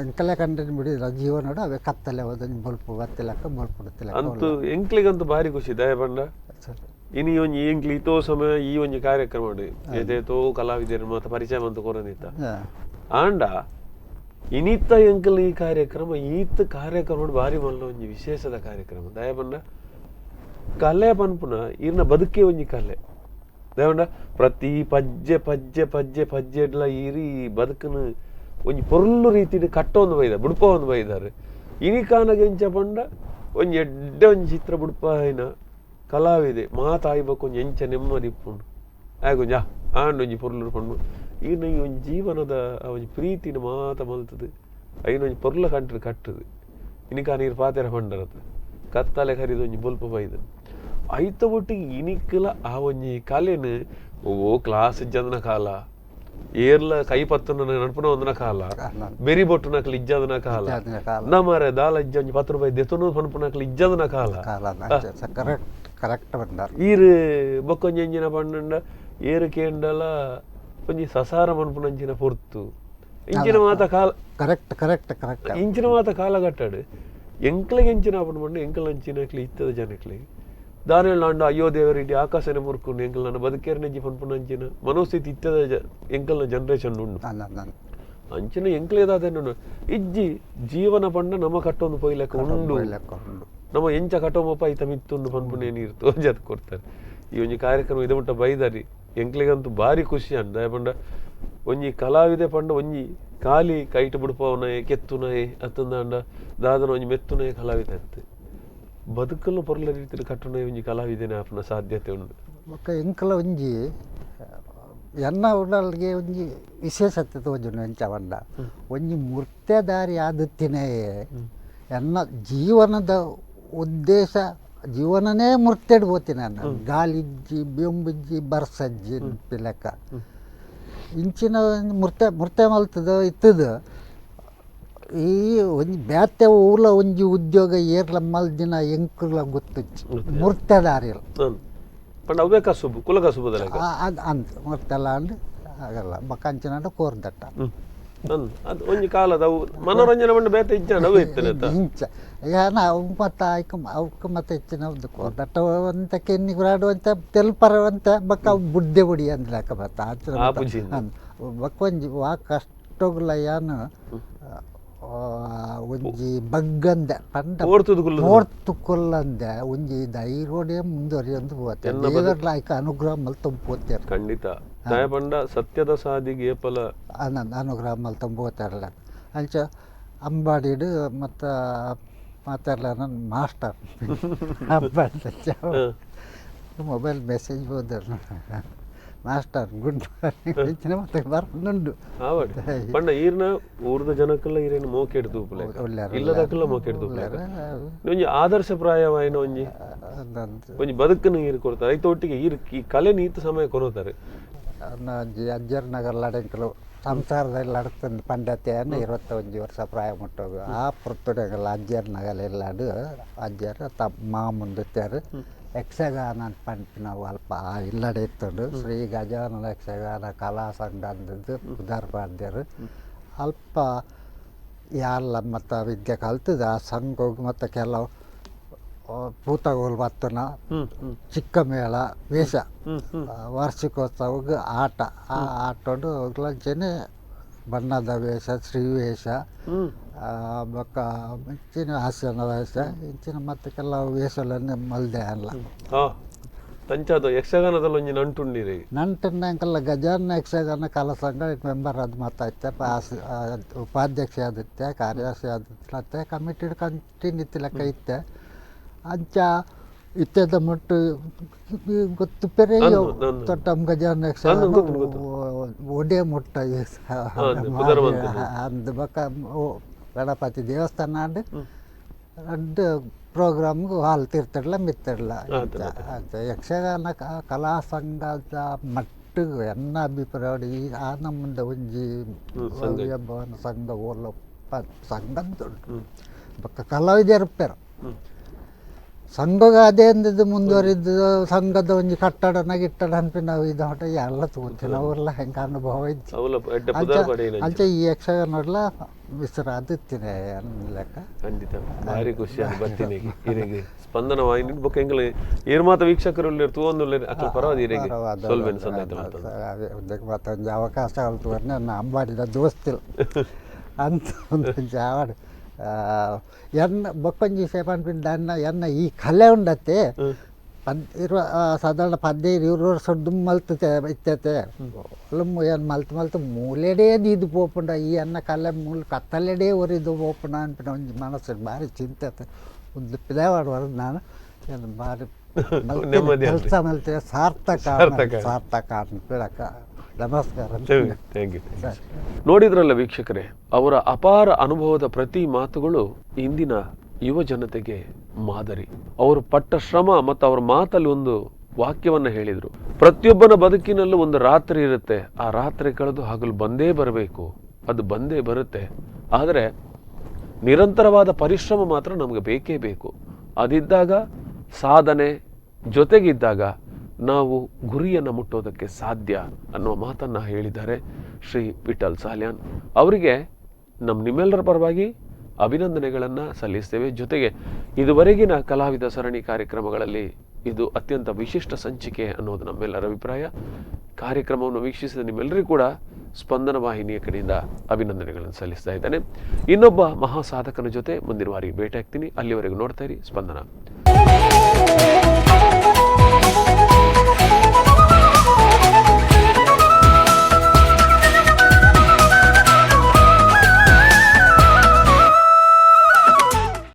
ಅಂಕಲೆ ಕಂಡ ಬಿಡಿದ್ರ ಜೀವನ ಅವೇ ಕತ್ತಲೆ ಹೋದ ಬೊಲ್ಪು ಬತ್ತಿಲಕ್ಕ ಬೊಲ್ಪು ಬಿಡ್ತಿಲ್ಲ ಅಂತೂ ಎಂಕ್ಲಿಗಂತೂ ಭಾರಿ ಖುಷಿ ದಯ ಪಂಡ ಇನಿ ಒಂಜಿ ಎಂಕ್ಲಿ ಇತೋ ಸಮಯ ಈ ಒಂಜಿ ಕಾರ್ಯಕ್ರಮ ಏತೇತೋ ಕಲಾವಿದರು ಮಾತ ಪರಿಚಯ ಮಂತ ಕೊರನಿತ್ತ ಆಂಡ ಇನಿತ್ತ ಎಂಕಲ್ ಈ ಕಾರ್ಯಕ್ರಮ ಈತ ಕಾರ್ಯಕ್ರಮ ಭಾರಿ ಮಲ್ಲ ಒಂಜಿ ವಿಶೇಷದ ಕಾರ್ಯಕ್ರಮ ದಯಪಂಡ ಕಲೆ ಪನ್ಪುನ ಇರ್ನ ಬದುಕೇ ಒಂಜಿ ಕಲೆ ದಯಪಂಡ ಪ್ರತಿ ಪಜ್ಜೆ ಪಜ್ಜೆ ಪಜ್ಜೆ ಪಜ್ಜೆಡ್ಲ ಈರಿ ಬದುಕನು ಒಂಜಿ ಪೊರ್ಲು ರೀತಿಡ್ ಕಟ್ಟೊಂದು ಬೈದ ಬುಡ್ಪ ಒಂದು ಬೈದಾರೆ ಇನಿಕಾನಗ ಎಂಚ ಪಂಡ ಒಂಜಿ ಎಡ್ಡೆ ಒಂಜಿ ಚಿತ್ರ ಬುಡ್ಪಾಯಿನ ಕಲಾವಿದೆ ಮಾತಾಯ್ಬೇಕು ಒಂಜಿ ಎಂಚ ನೆಮ್ಮದಿ ಇಪ್ಪುಂಡು ಆಗೊಂಜ ಆಂಡ್ ಒಂಜಿ ಪೊರ್ಲು ಪಂಡು ಈರ್ನ ಈ ಒಂಜಿ ಜೀವನದ ಆ ಒಂಜಿ ಪ್ರೀತಿನ ಮಾತ ಮಲ್ತದು ಐನ ಒಂಜಿ ಪೊರ್ಲ ಕಂಟ್ರಿ ಕಟ್ಟುದು ಇನಿಕಾ ನೀರು ಪಾತೆರ ಪಂಡರತ ಕತ್ತಲೆ ಕರಿದು ಒಂಜಿ ಬೊಲ್ಪ ಬೈದು ಐತ ಒಟ್ಟಿಗೆ ಇನಿಕ್ಲ ಆ ಒಂಜಿ ಕಲೆನು ಓ ಕ್ಲಾಸ್ ಇಜ್ಜಂದನ ಕಾಲ ಏರ್ಲ ಕೈ ಪತ್ತುನ ನಡ್ಪುನ ಒಂದನ ಕಾಲ ಬೆರಿ ಬೊಟ್ಟು ನಕಲು ಇಜ್ಜದನ ಕಾಲ ನಮಾರೆ ದಾಲ ಇಜ್ಜ ಒಂಜಿ 10 ರೂಪಾಯಿ ದೆತೊನು ಪನ್ಪುನಕಲು ಇಜ್ಜದನ ಕಾಲ ಕರೆಕ್ಟ್ ಬಂದಾರ ಈರು ಬೊಕ್ಕೊಂಜಿ ಎಂಜಿನ ಪಂಡ ಏರು ಕೇಂಡಲ ಒಂಜಿ ಸಸಾರ ಮನ್ಪುನಂಚಿನ ಪೊರ್ತು ಇಂಚಿನ ಮಾತ ಕಾಲ correct correct correct ಇಂಚಿನ ಮಾತ ಕಾಲ ಕಟ್ಟಾಡು ಎಂಕ್ಲಿಗೆ ಎಂಚಿನ ಆಪುಂಡು ಪಂಡ ಎಂಕಲ್ ಅಂಚಿನಕ್ಲಿ ಇತ್ತದ ಜನಕ್ಲಿ ದಾನೇಳ್ ಅಂಡ ಅಯ್ಯೋ ದೇವರ ಇಡೀ ಆಕಾಶನೇ ಮುರ್ಕೊಂಡು ಎಂಕಲ್ ನನ್ನ ಬದುಕೇರ್ನೆಜ್ಜಿ ಪನ್ಪುನಂಚಿನ ಮನೋಸ್ಥಿತಿ ಇತ್ತದ ಎಂಕಲ್ನ ಜನರೇಷನ್ ಉಂಡು ಅಂಚಿನ ಎಂಕ್ಲೇದಾದೇನು ಇಜ್ಜಿ ಜೀವನ ಪಂಡ ನಮ್ಮ ಕಟ್ಟೊಂದು ಪೊಯ್ಲೆಕ್ಕ ಉಂಡು ನಮ್ಮ ಎಂಚ ಕಟ್ಟೊಂಬಪ್ಪ ಐತ ಮಿತ್ತುಂಡು ಪನ್ಪುನೇ ನೀರು ತೋಜತ್ ಕೊಡ್ತಾರೆ. ಈ ಒಂಜಿ ಕಾರ್ಯಕ್ರಮ ಇದು ಮುಟ್ಟ ಬೈದಾರಿ ಎಂಕ್ಲಿಗಂತೂ ಭಾರಿ ಖುಷಿ ಅಂದ ಪಂಡ ಒಂಜಿ ಕಲಾವಿದೆ ಪಂಡ ಒಂಜಿ ಖಾಲಿ ಕೈಟ್ ಬುಡ್ಪವನಯೆ ಕೆತ್ತುನಯೆ ಅತ್ತಂದಾಂಡ ದಾದನ ಒಂಜಿ ಮೆತ್ತುನಯೆ ಕಲಾವಿದೆ ಅಂತ ಬದುಕಲು ಪೊರ್ಲ ರೀತಿಯಲ್ಲಿ ಕಟ್ಟುನಯ ಒಂಜಿ ಕಲಾವಿದೆನೆ ಆಪುನ ಸಾಧ್ಯತೆ ಉಂಡು. ಬೊಕ್ಕ ಎಂಕಲ ಒಂಜಿ ಎನ್ನ ಉಡಲ್ಗೆ ಒಂಜಿ ವಿಶೇಷತೆ ತೋಜುಂಡು ಎಂಚ ಪಂಡ ಒಂಜಿ ಮೂರ್ತೆದಾರಿ ಆದತ್ತಿನಯೇ ಎನ್ನ ಜೀವನದ ಉದ್ದೇಶ ಜೀವನನೇ ಮುರ್ತೆಡ್ ಪೋತಿನ ಗಾಲಿಜ್ಜಿ ಬೆಂಬುಜ್ಜಿ ಬರ್ಸಜ್ಜಿ ಲೆಕ್ಕ ಇಂಚಿನ ಮುರ್ತೆ ಮುರ್ತೆ ಮಲ್ತದ ಇತ್ತದ ಈ ಒಂಜಿ ಬ್ಯಾತೆ ಊಲ ಒಂಜಿ ಉದ್ಯೋಗ ಏರ್ಲ ಮಲ್ದಿನ ಎಂಕುಲ ಗೊತ್ತುಜ್ಜಿ ಮುರ್ತೆದಾರಿಲ್ಲ ಪಂಡ ಅವೇ ಕಸುಬು ಕುಲ ಕಸುಬುದ ಅಂತ ಮುರ್ತೆಲ್ಲ ಅಂದ್ ಆಗಲ್ಲ ಬೊಕ್ಕ ಕೋರ್ದಟ್ಟ ಅದು ಒಂಜಿ ಕಾಲದ ಅವು ಮನೋರಂಜನೆ ಪಂಡ ಬೇತೆ ಇಜ್ಜಾಂಡ ಅವು ಇತ್ತನೆ ಇಂಚ ಯಾನ ಅವು ಮತ್ತೆ ಆಯ್ಕ ಅವಕ್ಕೆ ಮತ್ತೆ ಹೆಚ್ಚಿನ ಒಂದು ಕೋರ್ದಟ್ಟ ಅಂತ ಕೆನ್ನಿ ಗುರಾಡುವಂತ ತೆಲ್ಪರವಂತ ಬೊಕ್ಕ ಅವು ಬುಡ್ಡೆ ಬುಡಿ ಅಂದ್ಲಕ್ಕ ಬತ್ತ ಬೊಕ್ಕ ಒಂಜಿ ವಾ ಕಷ್ಟಗುಲ ಯಾನು ಒಂಜಿ ಬಗ್ಗಂದೆ ಪಂಡ ಪೋರ್ತು ಕೊಲ್ಲಂದೆ ಒಂಜಿ ಧೈರ್ಯೋಡೆ ಮುಂದುವರಿಯೊಂದು ಪೋತೆ ದೇವರ್ಲ ಆಯ್ಕ ಅನುಗ್ರಹ ಮಲ್ತೊಂದು ಪೋತೇರು ಖಂಡಿತ ದಯ ಪಂಡ ಸತ್ಯದ ಸಾದಿಗೆ ಏಪಲ ಅನುಗ್ರಹ ಮಲ್ತೊಂದು ಪೋತಾರಲ್ಲ ಅಂಚ ಅಂಬಾಡಿಡು ಮತ್ತು ಮಾತಾಡಲ ನನ್ನ master Ambadi mobile message ಹೋದರು master good morning ಮತ್ತೆ ಬರ್ನುಂಡು ಪಂಡ ಈರ್ನ ಊರ್ದ ಜನಕ್ಕೆಲ್ಲ ಈರೇನು ಮೋಕೆಡ್ ತೂಪುಲೆ ಇಲ್ಲದಕ್ಕೆಲ್ಲ ಮೋಕೆಡ್ ತೂಪುಲೆ ಒಂಜಿ ಆದರ್ಶ ಪ್ರಾಯವಾಯಿನ ಒಂಜಿ ಒಂಜಿ ಬದುಕನ್ನು ಈರು ಕೊಡ್ತಾರೆ ಐತ ಒಟ್ಟಿಗೆ ಈರು ಈ ಕಲೆ ನೀತ ಸಮಯ ಕೊರತಾರೆ. ಅಜ್ಜರ್ ನಗರ ಲಡಂಕಲು ಸಂಸಾರದಲ್ಲಿ ಲಡ್ತಂದು ಪಂಡತೆಯನ್ನು 21 ವರ್ಷ ಪ್ರಾಯ ಮುಟ್ಟೋಗು ಆ ಪುರ್ತುಡಂಗಲ ಅಜ್ಜರ್ ನಗಲ ಎಲ್ಲಾಡು ಅಜ್ಜರ್ ತಮ್ಮ ಮಾಮುಂದುತ್ತಾರು ಯಕ್ಷಗಾನ ಅಂತ ಪಂಪಿನವು ಅಲ್ಪ ಆ ಇಲ್ಲಡೆ ಇತ್ತುಂಡು ಶ್ರೀ ಗಜಾನನ ಯಕ್ಷಗಾನ ಕಲಾ ಸಂಘ ಅಂದದ್ದು ಉದಾರ ಪಾಡ್ದೇರು ಅಲ್ಪ ಯಾರ್ಲ ಮತ್ತು ವಿದ್ಯೆ ಕಲ್ತದ ಆ ಸಂಘ ಮತ್ತು ಕೆಲವು ಪೂತಗೋಲು ಬತ್ತನ ಹ್ಮ್ ಹ್ಮ್ ಚಿಕ್ಕ ಮೇಳ ವೇಷ ಹ್ಮ್ ಹ್ಮ್ ವಾರ್ಷಿಕೋತ್ಸವಕ್ಕೆ ಆಟ ಆ ಆಟೋಡು ಅಂಚೆನೆ ಬಣ್ಣದ ವೇಷ ಶ್ರೀವೇಷ ಹ್ಮ್ ಬೊಕ್ಕ ಇಂಚಿನ ಹಾಸ್ಯನ ವೇಷ ಇಂಚಿನ ಮತ್ತೆ ಕೆಲವು ವೇಷಗಳನ್ನು ಮಲ್ದೆ ಅಲ್ಲ ಹಾ ತಂಚಾದ ಯಕ್ಷಗಾನದಲ್ಲಿ ಒಂಜಿ ನಂಟುಂಡಿರಿ ನಂಟನ್ನ ಅಂಕಲ್ಲ ಗಜಾನ ಯಕ್ಷಗಾನ ಕಲಾ ಸಂಘ ಮೆಂಬರ್ ಅದು ಮಾತಾಯ್ತೆ ಪಾಸ್ ಉಪಾಧ್ಯಕ್ಷ ಆದಿತ್ತೆ ಕಾರ್ಯದರ್ಶಿ ಆದಿತ್ತೆ ಕಮಿಟಿ ಕಂಟಿನ್ಯೂ ಲೆಕ್ಕ ಇತ್ತೆ ಅಂಚ ಇತ್ತೆದ ಮುಟ್ಟು ಗೊತ್ತು ಪೆರೆ ಅಂದು, ಅಂದು. ತೊಟ್ಟಂ ಗಜಾನ ಯಕ್ಷಗಾನ ಅಂದು, ಗೊತ್ತು, ಗೊತ್ತು. ಒಡೆ ಮುಟ್ಟ ಅಂದು, ಪುದರ್ ಬಂತು. ಅಂದು ಬೊಕ್ಕ ಗಣಪತಿ ದೇವಸ್ಥಾನ ಆಂಡ್ ರಡ್ಡ್ ಪ್ರೋಗ್ರಾಮ್ಗೆ ಹಾಲ್ ತೀರ್ತಿಡ್ಲ ಮಿತ್ತಿಡ್ಲ ಆತು, ಅಂಚ ಯಕ್ಷಗಾನ ಕಲಾ ಸಂಘದ ಮಟ್ಟಿಗೆ ಎನ್ನ ಅಭಿಪ್ರಾಯ ಈ ಆ ನಮ್ಮದ ಒಂಜಿ ಸಂಘ. ಭವನ ಸಂಘ ಓಲ ಸಂಘದ್ದುಂಡು ಹ್ಮ್ ಬೊಕ್ಕ ಕಲಾವಿದರು ಹ್ಮ್ ಸಂಘಗ ಅದೇ ಅಂದಿದ್ದು ಮುಂದುವರಿದ್ದು ಸಂಘದ ಒಂಜಿ ಕಟ್ಟಡನ ಗಿಟ್ಟಡ ಅನ್ಪಿ ನಾವು ಇದು ಹೊಟ್ಟೆ ಎಲ್ಲ ತಗೋತೀವಿ ಅವೆಲ್ಲ ಹೆಂಗೆ ಅನುಭವ ಇತ್ತು ಅವಲ ಎಡ್ಡೆ ಅಂಚ ಪುದರ್ ಪಡೆಯಿನ ಅಂಚ ಈ ಯಕ್ಷಗಾನಲ್ಲ ಮಿಶ್ರ ಲೆಕ್ಕ ಖಂಡಿತ ಭಾರಿ ಖುಷಿ ಆದ್ ಬತ್ತೀನಿ ಇರೆಗೆ ಸ್ಪಂದನ ವಾಹಿನಿ ಬೊಕ್ಕ ಎಂಕಲ್ ಏರ್ ಮಾತ ವೀಕ್ಷಕರು ಉಲ್ಲೆರ್ ತೂವೊಂದುಲ್ಲೆರ್ ಅಕಲ್ ಪರವಾದ ಇರೆಗೆ ಸೊಲ್ಮೆನ್ ಸಂದಾಯ್ತ ಮಲ್ತೊಂದು. ಮತ್ತೊಂದು ಅವಕಾಶ ಅಲ್ತು ನನ್ನ ಅಂಬಾಡಿದ ದೋಸ್ತಿಲ್ ಅಂತ ಒಂದು ಜಾವಡ್ ಎನ್ನ ಬೊಕ್ಕೊಂಜಿ ಸೇಪನ್ಪಿಂಡ ಅನ್ನ ಎನ್ನ ಈ ಕಲೆ ಉಂಡತ್ತೆ ಇರುವ ಸಾಧಾರಣ 15 20 ವರ್ಷ ದುಮ್ ಮಲ್ತತೆ ಇತ್ತತೆ ಒಲುಮ್ಮು ಏನು ಮಲ್ತು ಮಲ್ತು ಮೂಲೆಡೇ ದೀದು ಪೋಪುಂಡ ಈ ಅನ್ನ ಕಲೆ ಮೂಲ ಕತ್ತಲೆಡೇ ಒರಿದು ಪೋಪುಂಡ ಅನ್ಪಿನ ಒಂಜಿ ಮನಸ್ಸು ಭಾರಿ ಚಿಂತೆ ಒಂದು ಪಿದಾವಾಡ ನಾನು ಏನು ಭಾರಿ ನೆಮ್ಮದಿ ಆತ್ರಿ. ಕೆಲಸ ಮಲ್ತೆ ಸಾರ್ಥಕ ಸಾರ್ಥಕ. ಸಾರ್ಥಕ ಅನ್ಪಿಡಕ ನಮಸ್ಕಾರ thank you ನೋಡಿದ್ರಲ್ಲ ವೀಕ್ಷಕರೇ, ಅವರ ಅಪಾರ ಅನುಭವದ ಪ್ರತಿ ಮಾತುಗಳು ಇಂದಿನ ಯುವ ಜನತೆಗೆ ಮಾದರಿ. ಅವರು ಪಟ್ಟ ಶ್ರಮ ಮತ್ತು ಅವರ ಮಾತಲ್ಲಿ ಒಂದು ವಾಕ್ಯವನ್ನು ಹೇಳಿದರು, ಪ್ರತಿಯೊಬ್ಬನ ಬದುಕಿನಲ್ಲೂ ಒಂದು ರಾತ್ರಿ ಇರುತ್ತೆ, ಆ ರಾತ್ರಿ ಕಳೆದು ಹಗಲು ಬಂದೇ ಬರಬೇಕು, ಅದು ಬಂದೇ ಬರುತ್ತೆ. ಆದರೆ ನಿರಂತರವಾದ ಪರಿಶ್ರಮ ಮಾತ್ರ ನಮಗೆ ಬೇಕೇ ಬೇಕು. ಅದಿದ್ದಾಗ, ಸಾಧನೆ ಜೊತೆಗಿದ್ದಾಗ ನಾವು ಗುರಿಯನ್ನು ಮುಟ್ಟೋದಕ್ಕೆ ಸಾಧ್ಯ ಅನ್ನುವ ಮಾತನ್ನು ಹೇಳಿದ್ದಾರೆ ಶ್ರೀ ವಿಠಲ್ ಸಾಲ್ಯಾನ್ ಅವರಿಗೆ. ನಮ್ಮ ನಿಮ್ಮೆಲ್ಲರ ಪರವಾಗಿ ಅಭಿನಂದನೆಗಳನ್ನು ಸಲ್ಲಿಸ್ತೇವೆ. ಜೊತೆಗೆ ಇದುವರೆಗಿನ ಕಲಾವಿದ ಸರಣಿ ಕಾರ್ಯಕ್ರಮಗಳಲ್ಲಿ ಇದು ಅತ್ಯಂತ ವಿಶಿಷ್ಟ ಸಂಚಿಕೆ ಅನ್ನೋದು ನಮ್ಮೆಲ್ಲರ ಅಭಿಪ್ರಾಯ. ಕಾರ್ಯಕ್ರಮವನ್ನು ವೀಕ್ಷಿಸಿದ ನಿಮ್ಮೆಲ್ಲರಿಗೂ ಕೂಡ ಸ್ಪಂದನ ವಾಹಿನಿಯ ಕಡೆಯಿಂದ ಅಭಿನಂದನೆಗಳನ್ನು ಸಲ್ಲಿಸ್ತಾ ಇದ್ದೇನೆ. ಇನ್ನೊಬ್ಬ ಮಹಾ ಸಾಧಕನ ಜೊತೆ ಮುಂದಿನ ವಾರಿ ಭೇಟಿ ಆಗ್ತೀನಿ. ಅಲ್ಲಿವರೆಗೂ ನೋಡ್ತಾ ಇರಿ ಸ್ಪಂದನ.